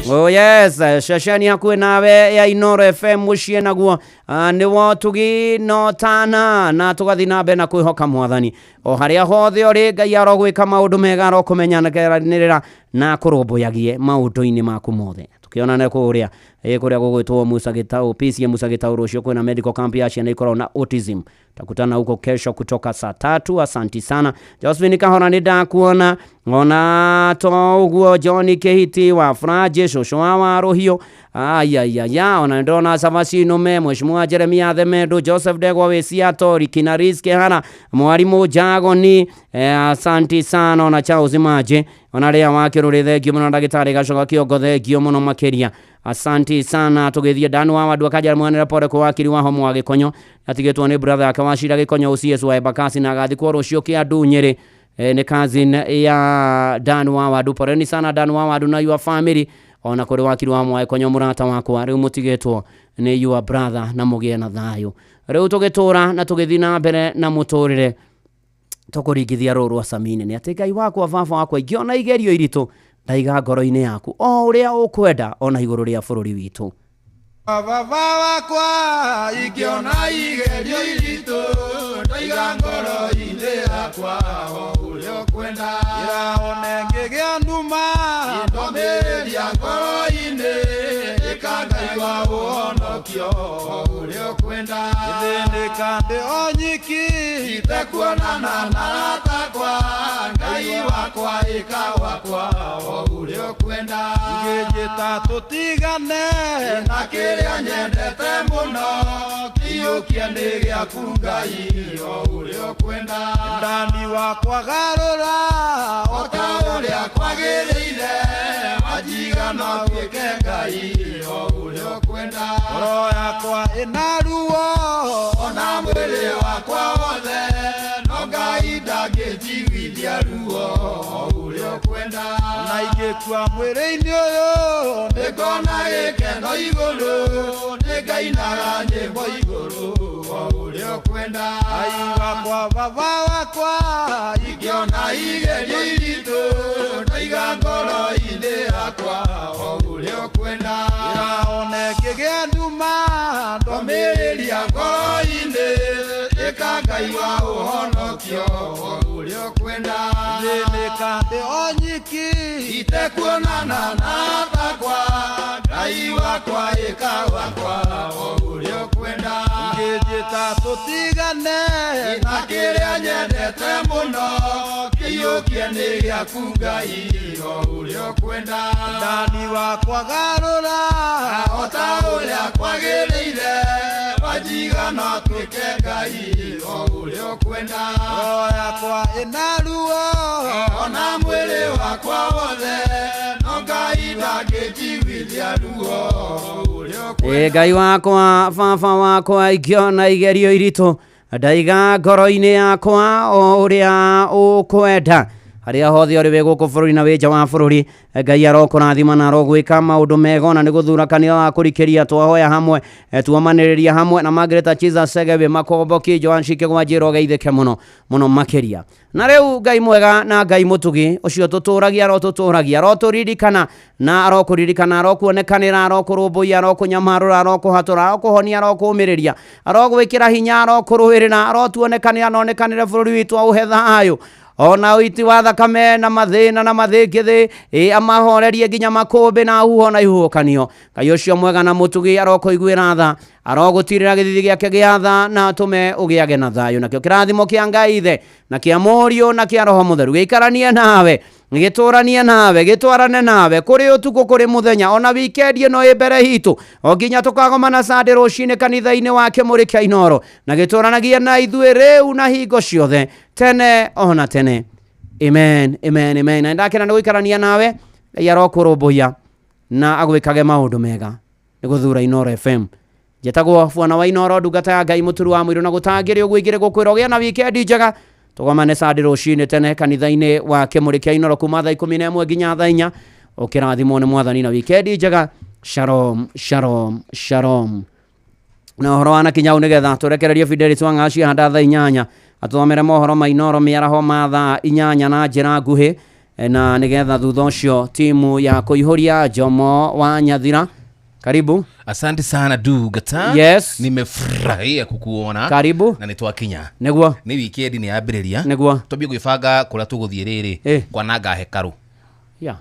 Oh yes, ceceni hakuhĩ nawe ya Inooro FM mũciĩ naguo nĩ wotugi no tana, na tũgathiĩ na mbere na kwĩhoka mwathani o harĩa hothe ũrĩ. Ngai arogwĩka maũndũ mega, arokũmenyanĩrĩra na kũrũmbũyagie maũndũ-inĩ maku mothe. Tũkĩonane kũrĩa kũrĩa gũgwĩtwo Musa Gitau, PCM Musa Gitau. Rũciũ kwĩna medical camp ya ciana ikoragwo na autism. Takutana huko kesho kutoka saa 3. Asanti sana Josephine Kahora, nĩ ndakuona ona to ũguo. John Kehiti wa Furaje, cũcũ wa Warũhiũ, ayayaya, ona ndĩrona cabaci nũme. Mheshimiwa Mheshimiwa Jeremia Themendo, Joseph Degwa wĩ Seattle, Kinaris Kehara, Mwalimu Jagoni, asanti sana ona Charles Maje ona rĩa wakĩrũrĩ thengio mũno, ndagĩtarĩ Gacoka Kĩongo thengio mũno makĩria, asanti sana. Tũgĩthiĩ Dan wa Wadu akaja mwanera pole kwa wakiri wa homo wa Gĩkonyo atigĩtwo nĩ brother yake Wacira Gĩkonyo OCS wa Embakasi na agathikwo rũciũ Kĩandu Nyĩrĩ. Nĩ cousin ya Dan wa Wadu, poleni sana Dan wa Wadu na your family, ona kũrĩ wakiri wa Mwaĩ Konyo mũrata wakwa rĩu mũtigĩtwo nĩ your brother na mũgĩe na thayũ. Rĩu tũgĩtũra na tũgĩthiĩ na mbere na mũtũrĩre tũkũringithia rũũ rwa Samini nĩ atĩ Ngai wakwa baba wakwa ingĩona igerio iritũ ndaiga ngoro-inĩ yaku o ũrĩa ũkwenda ona igũrũ rĩa bũrũri witũ. Baba wakwa ingĩona igerio iritũ ndaiga ngoro-inĩ yakwa o ũrĩa ũkwenda, ĩraone ngĩgĩa nduma ndomĩrĩria ngoro-inĩ ĩka Ngai wa ũhonokio o ũrĩa ũkwenda, ĩthĩnĩka ndĩ o nyiki itekuonana na aratakwa Ngai wakwa ĩka wakwa o ũrĩa ũkwenda, ingĩnjĩta tũtigane na kĩrĩa nyendete mũno kĩiyũkie nĩ gĩaku Ngai o ũrĩa ũkwenda, ndani wakwa garũra o ta ũrĩa kwagĩrĩire wanjiga no tuĩke Ngai o ũrĩa ũkwenda, ngoro yakwa ĩna ruo ona mwĩrĩ wakwa wothe no Ngai ndangĩnjiguithia ruo o ũrĩa ũkwenda, ona ingĩkua mwĩrĩ-inĩ ũyũ nĩngona gĩkeno igũrũ nĩngainaga nyĩmbo igũrũ o ũrĩa ũkwenda, Ngai wakwa baba wakwa ingĩona igerio iritũ ndaiga ngoro-inĩ yakwa o ũrĩa ũkwenda, ĩraone ngĩgĩa nduma ndomĩrĩria ngoro-inĩ ĩka Ngai wa ũhonokio o ũrĩa ũkwenda, thĩnĩka ndĩ o nyiki itekuonana na atakwa Ngai wakwa ĩka wakwa o ũrĩa ũkwenda, ingĩnjĩta tũtigane na kĩrĩa nyendete mũno kĩiyũkie nĩ gĩaku Ngai o ũrĩa ũkwenda, ndani wakwa garũra o ta ũrĩa kwagĩrĩire wanjiga no tuĩke Ngai o ũrĩa ũkwenda, ngoro yakwa ĩna ruo ona mwĩrĩ wakwa wothe no Ngai ndangĩnjiguithia ruo ũrĩa ũkwenda. Ngai wakwa baba wakwa ingĩona igerio iritũ ndaiga ngoro-inĩ yakwa o ũrĩa ũkwenda, harĩa hothe ũrĩ wĩ gũkũ bũrũri na wĩ nja wa bũrũri Ngai arokũrathima na arogwĩka maũndũ mega ona nĩ gũthura kanitha wa kũrikĩria twahoya hamwe tuomanĩrĩria hamwe na Margaret Chiza Sege wĩ Makomboki Joan Shike gwa Njĩra ũgeithĩke mũno mũno makĩria. Na rĩu Ngai mwega na Ngai mũtugi ũcio tũtũragia arotũtũragia arotũririkana na arokũririkana arokuonekanĩra arokũrũmbũiya arokũnyamarũra arokũhatũra arokũhonia arokũũmĩrĩria arogwĩkĩra hinya arokũrũĩrĩra arotuonekanĩra na onekanĩre bũrũri witũ aũhe thayũ ona ũiti wa thakame na mathĩna na mathĩngĩthĩ amahorerie nginya makũmbĩ na huho na ihuhũkanio. Ngai ũcio mwega na mũtugi arokũiguĩra tha arogũtirĩra gĩthithi gĩake gĩa tha na atũme ũgĩage na thayũ, nakĩo kĩrathimo kĩa Ngai Ithe na kĩa Mũriũ na kĩa Roho Mũtheru gĩikaranie nawe gĩtũranie nawe gĩtwarane nawe kũrĩ ũtukũ kũrĩ mũthenya ona wikendi ĩno ĩ mbere hitũ o nginya tũkagomana Sunday rũcinĩ kanitha-inĩ wa Kĩmũrĩ kĩa Inooro na gĩtũranagie na ithuĩ rĩu na hingo ciothe tene ona tene. Amen, amen, amen. Na ndakena nĩ gũikarania nawe Ngai arokũrũmbũiya na agwĩkage maũndũ mega nĩ gũthura Inooro FM. Njetagwo Bwana wa Inooro, ndungata ya Ngai mũturu wa mũirũ na gũtangĩrĩ ũguo ingĩrĩ gũkwĩra ũgĩe na wikendi njega. Tũgomane Sunday rũcinĩ tene kanitha-inĩ wa Kĩmũrĩ kĩa Inooro kuma thaa 11 nginya thaa 4. Ũkĩrathimwo nĩ Mwathani na wikendi njega. Shalom, shalom, shalom. Na ũhoro wa nakinya hau nĩgetha tũrekererie Fidelis Wang'aci handa thaa 8 atũthomere mohoro ma Inooro mĩaraho ma thaa 8 na njĩra nguhĩ, na nĩgetha thutha ũcio timu ya kũihũria Jomo wa Nyathira. Karibu. Asante sana Dugata. Yes. Nimefurahia kukuona. Karibu. Na nitwakinya. Niguo. Ni weekend ni yambĩrĩria. Niguo. Twambie gwĩbanga kũrĩa tũgũthiĩ rĩrĩ kwananga hekarũ. Yeah.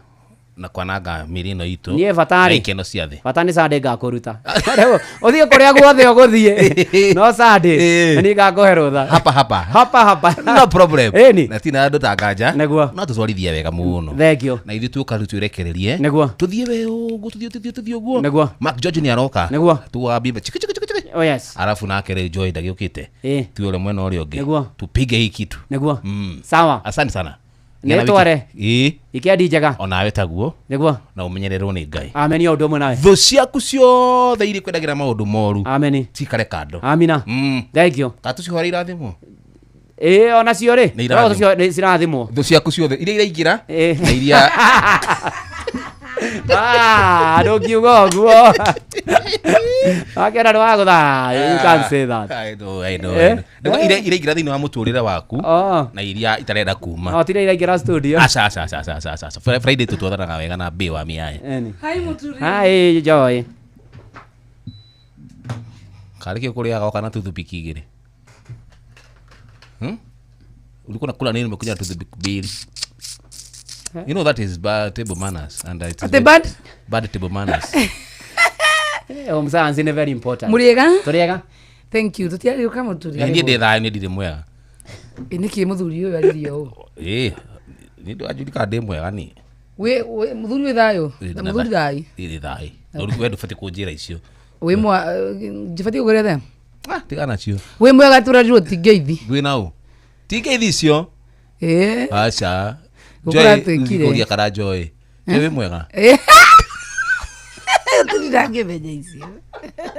Na kwananga mĩrĩ ĩno itũ. Niĩ batarĩ. Na ikeno cia thĩ. Bata nĩ Sunday ngakũruta. Rĩu ũthiĩ kũrĩa guothe ũgũthiĩ. No Sunday. Na niĩ ngakũhe rũtha. Hapa hapa. Hapa hapa. No problem. Ĩni. Na tina andũ ta nganja. Niguo. No tũtwarithie wega mũno. Thank you. Na ithuĩ tuoka rĩu twĩrekererie. Niguo. Tũthiĩ we ũguo, tũthiĩ ũguo. Niguo. Mark George nĩ aroka. Niguo. Tũgambie chiki chiki chiki chiki. Oh, yes. Alafu nake rä Joy ndagĩũkĩte. Ĩ. Tuwe ũrĩa mwena ũrĩa ũngĩ. Nĩguo. Tupige hii kitu. Nĩguo. Sawa. Asante sana. Nĩ tware. Ĩ. Wikendi njega. Onawe taguo. Nĩguo. Na ũmenyererwo nĩ Ngai. Ameni o ũndũ ũmwe nawe. Thũ ciaku ciothe iria ikwendagĩra maũndũ moru. Ameni. Cikare kando. Amina. Thank you. Ka tũcihore irathimwo. Ĩ onacio rĩ. Nĩ irathimwo. Tũcio nĩ cirathimwo. Thũ ciaku ciothe iria iraingĩra na iria Ah, ndũngiuga ũguo. Wakĩona nĩ wagũtha. You can't say that. I know, I know, Eh? I know. Ndauga iria iraingĩra thĩinĩ wa mũtũrĩre waku na iria itarenda kuma. O tira iraingĩra studio. Aca aca aca aca aca aca. Friday tũtwathanaga wega na mbĩ wa mĩaĩ. Eni. Hi Muturi. Hi Joy. Karĩ kĩ ũkũrĩaga oka na toothpick igĩrĩ? Hmm? Ulikuwa unakula nini umekuja na toothpick mbili? You know that is bad table manners and it is Ate bad? Bad table manners. Home science nĩ very important. Mũrĩega? Tũrĩega. Thank you. Tũtiarĩũka Mũturi. Niĩ ndĩ thayũ niĩ ndirĩ mwega. Ĩ nĩkĩ mũthuri ũyũ aririe ũũ? Ĩ, niĩ ndwajũrika ndĩ mwega niĩ. Wĩ wĩ- mũthuri wĩ thayũ? Na mũthuri thayũ. Ndĩ thayũ. We ndũbatiĩ kũnjĩra icio. Wĩ mwa njibatiĩ gũkũria the? Tiga nacio. Wĩ mwega tũrarirwo ti ngeithi. Wĩ na ũ? Ti ngeithi icio. Ĩ. Aca. Gũkũ Joy, ũratuĩkire. ngũria kana Joy. Joy wĩ mwega? Ĩ. Tũtirangĩmenya icio.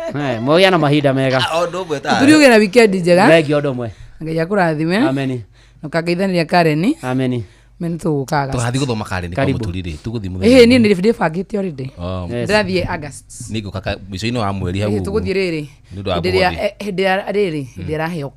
Eh, mũgĩe na mahinda mega. O ũndũ ũmwe Mũthuri ũgĩe na weekend njega. Thank you ũndũ ũmwe. Ngai akũrathime. Ameni. Na ũkangeithania Karen. Ameni. Meni tũgũka August. Tũgathiĩ gũthoma Karen kwa Karibu. Mũturi rĩ. Tũgũthiĩ mũthenya. Ĩhĩ niĩ nĩ ndĩbangĩte already. Oh. Yes. Ndĩrathiĩ August. Nĩ ngũka mũico-inĩ wa mweri hau. Ĩhĩ tũgũthiĩ rĩrĩ. Nĩ ũndũ wa Hĩndĩ ĩrĩa mũhothi. hĩndĩ ya rĩrĩ hĩndĩ ĩrĩa araheo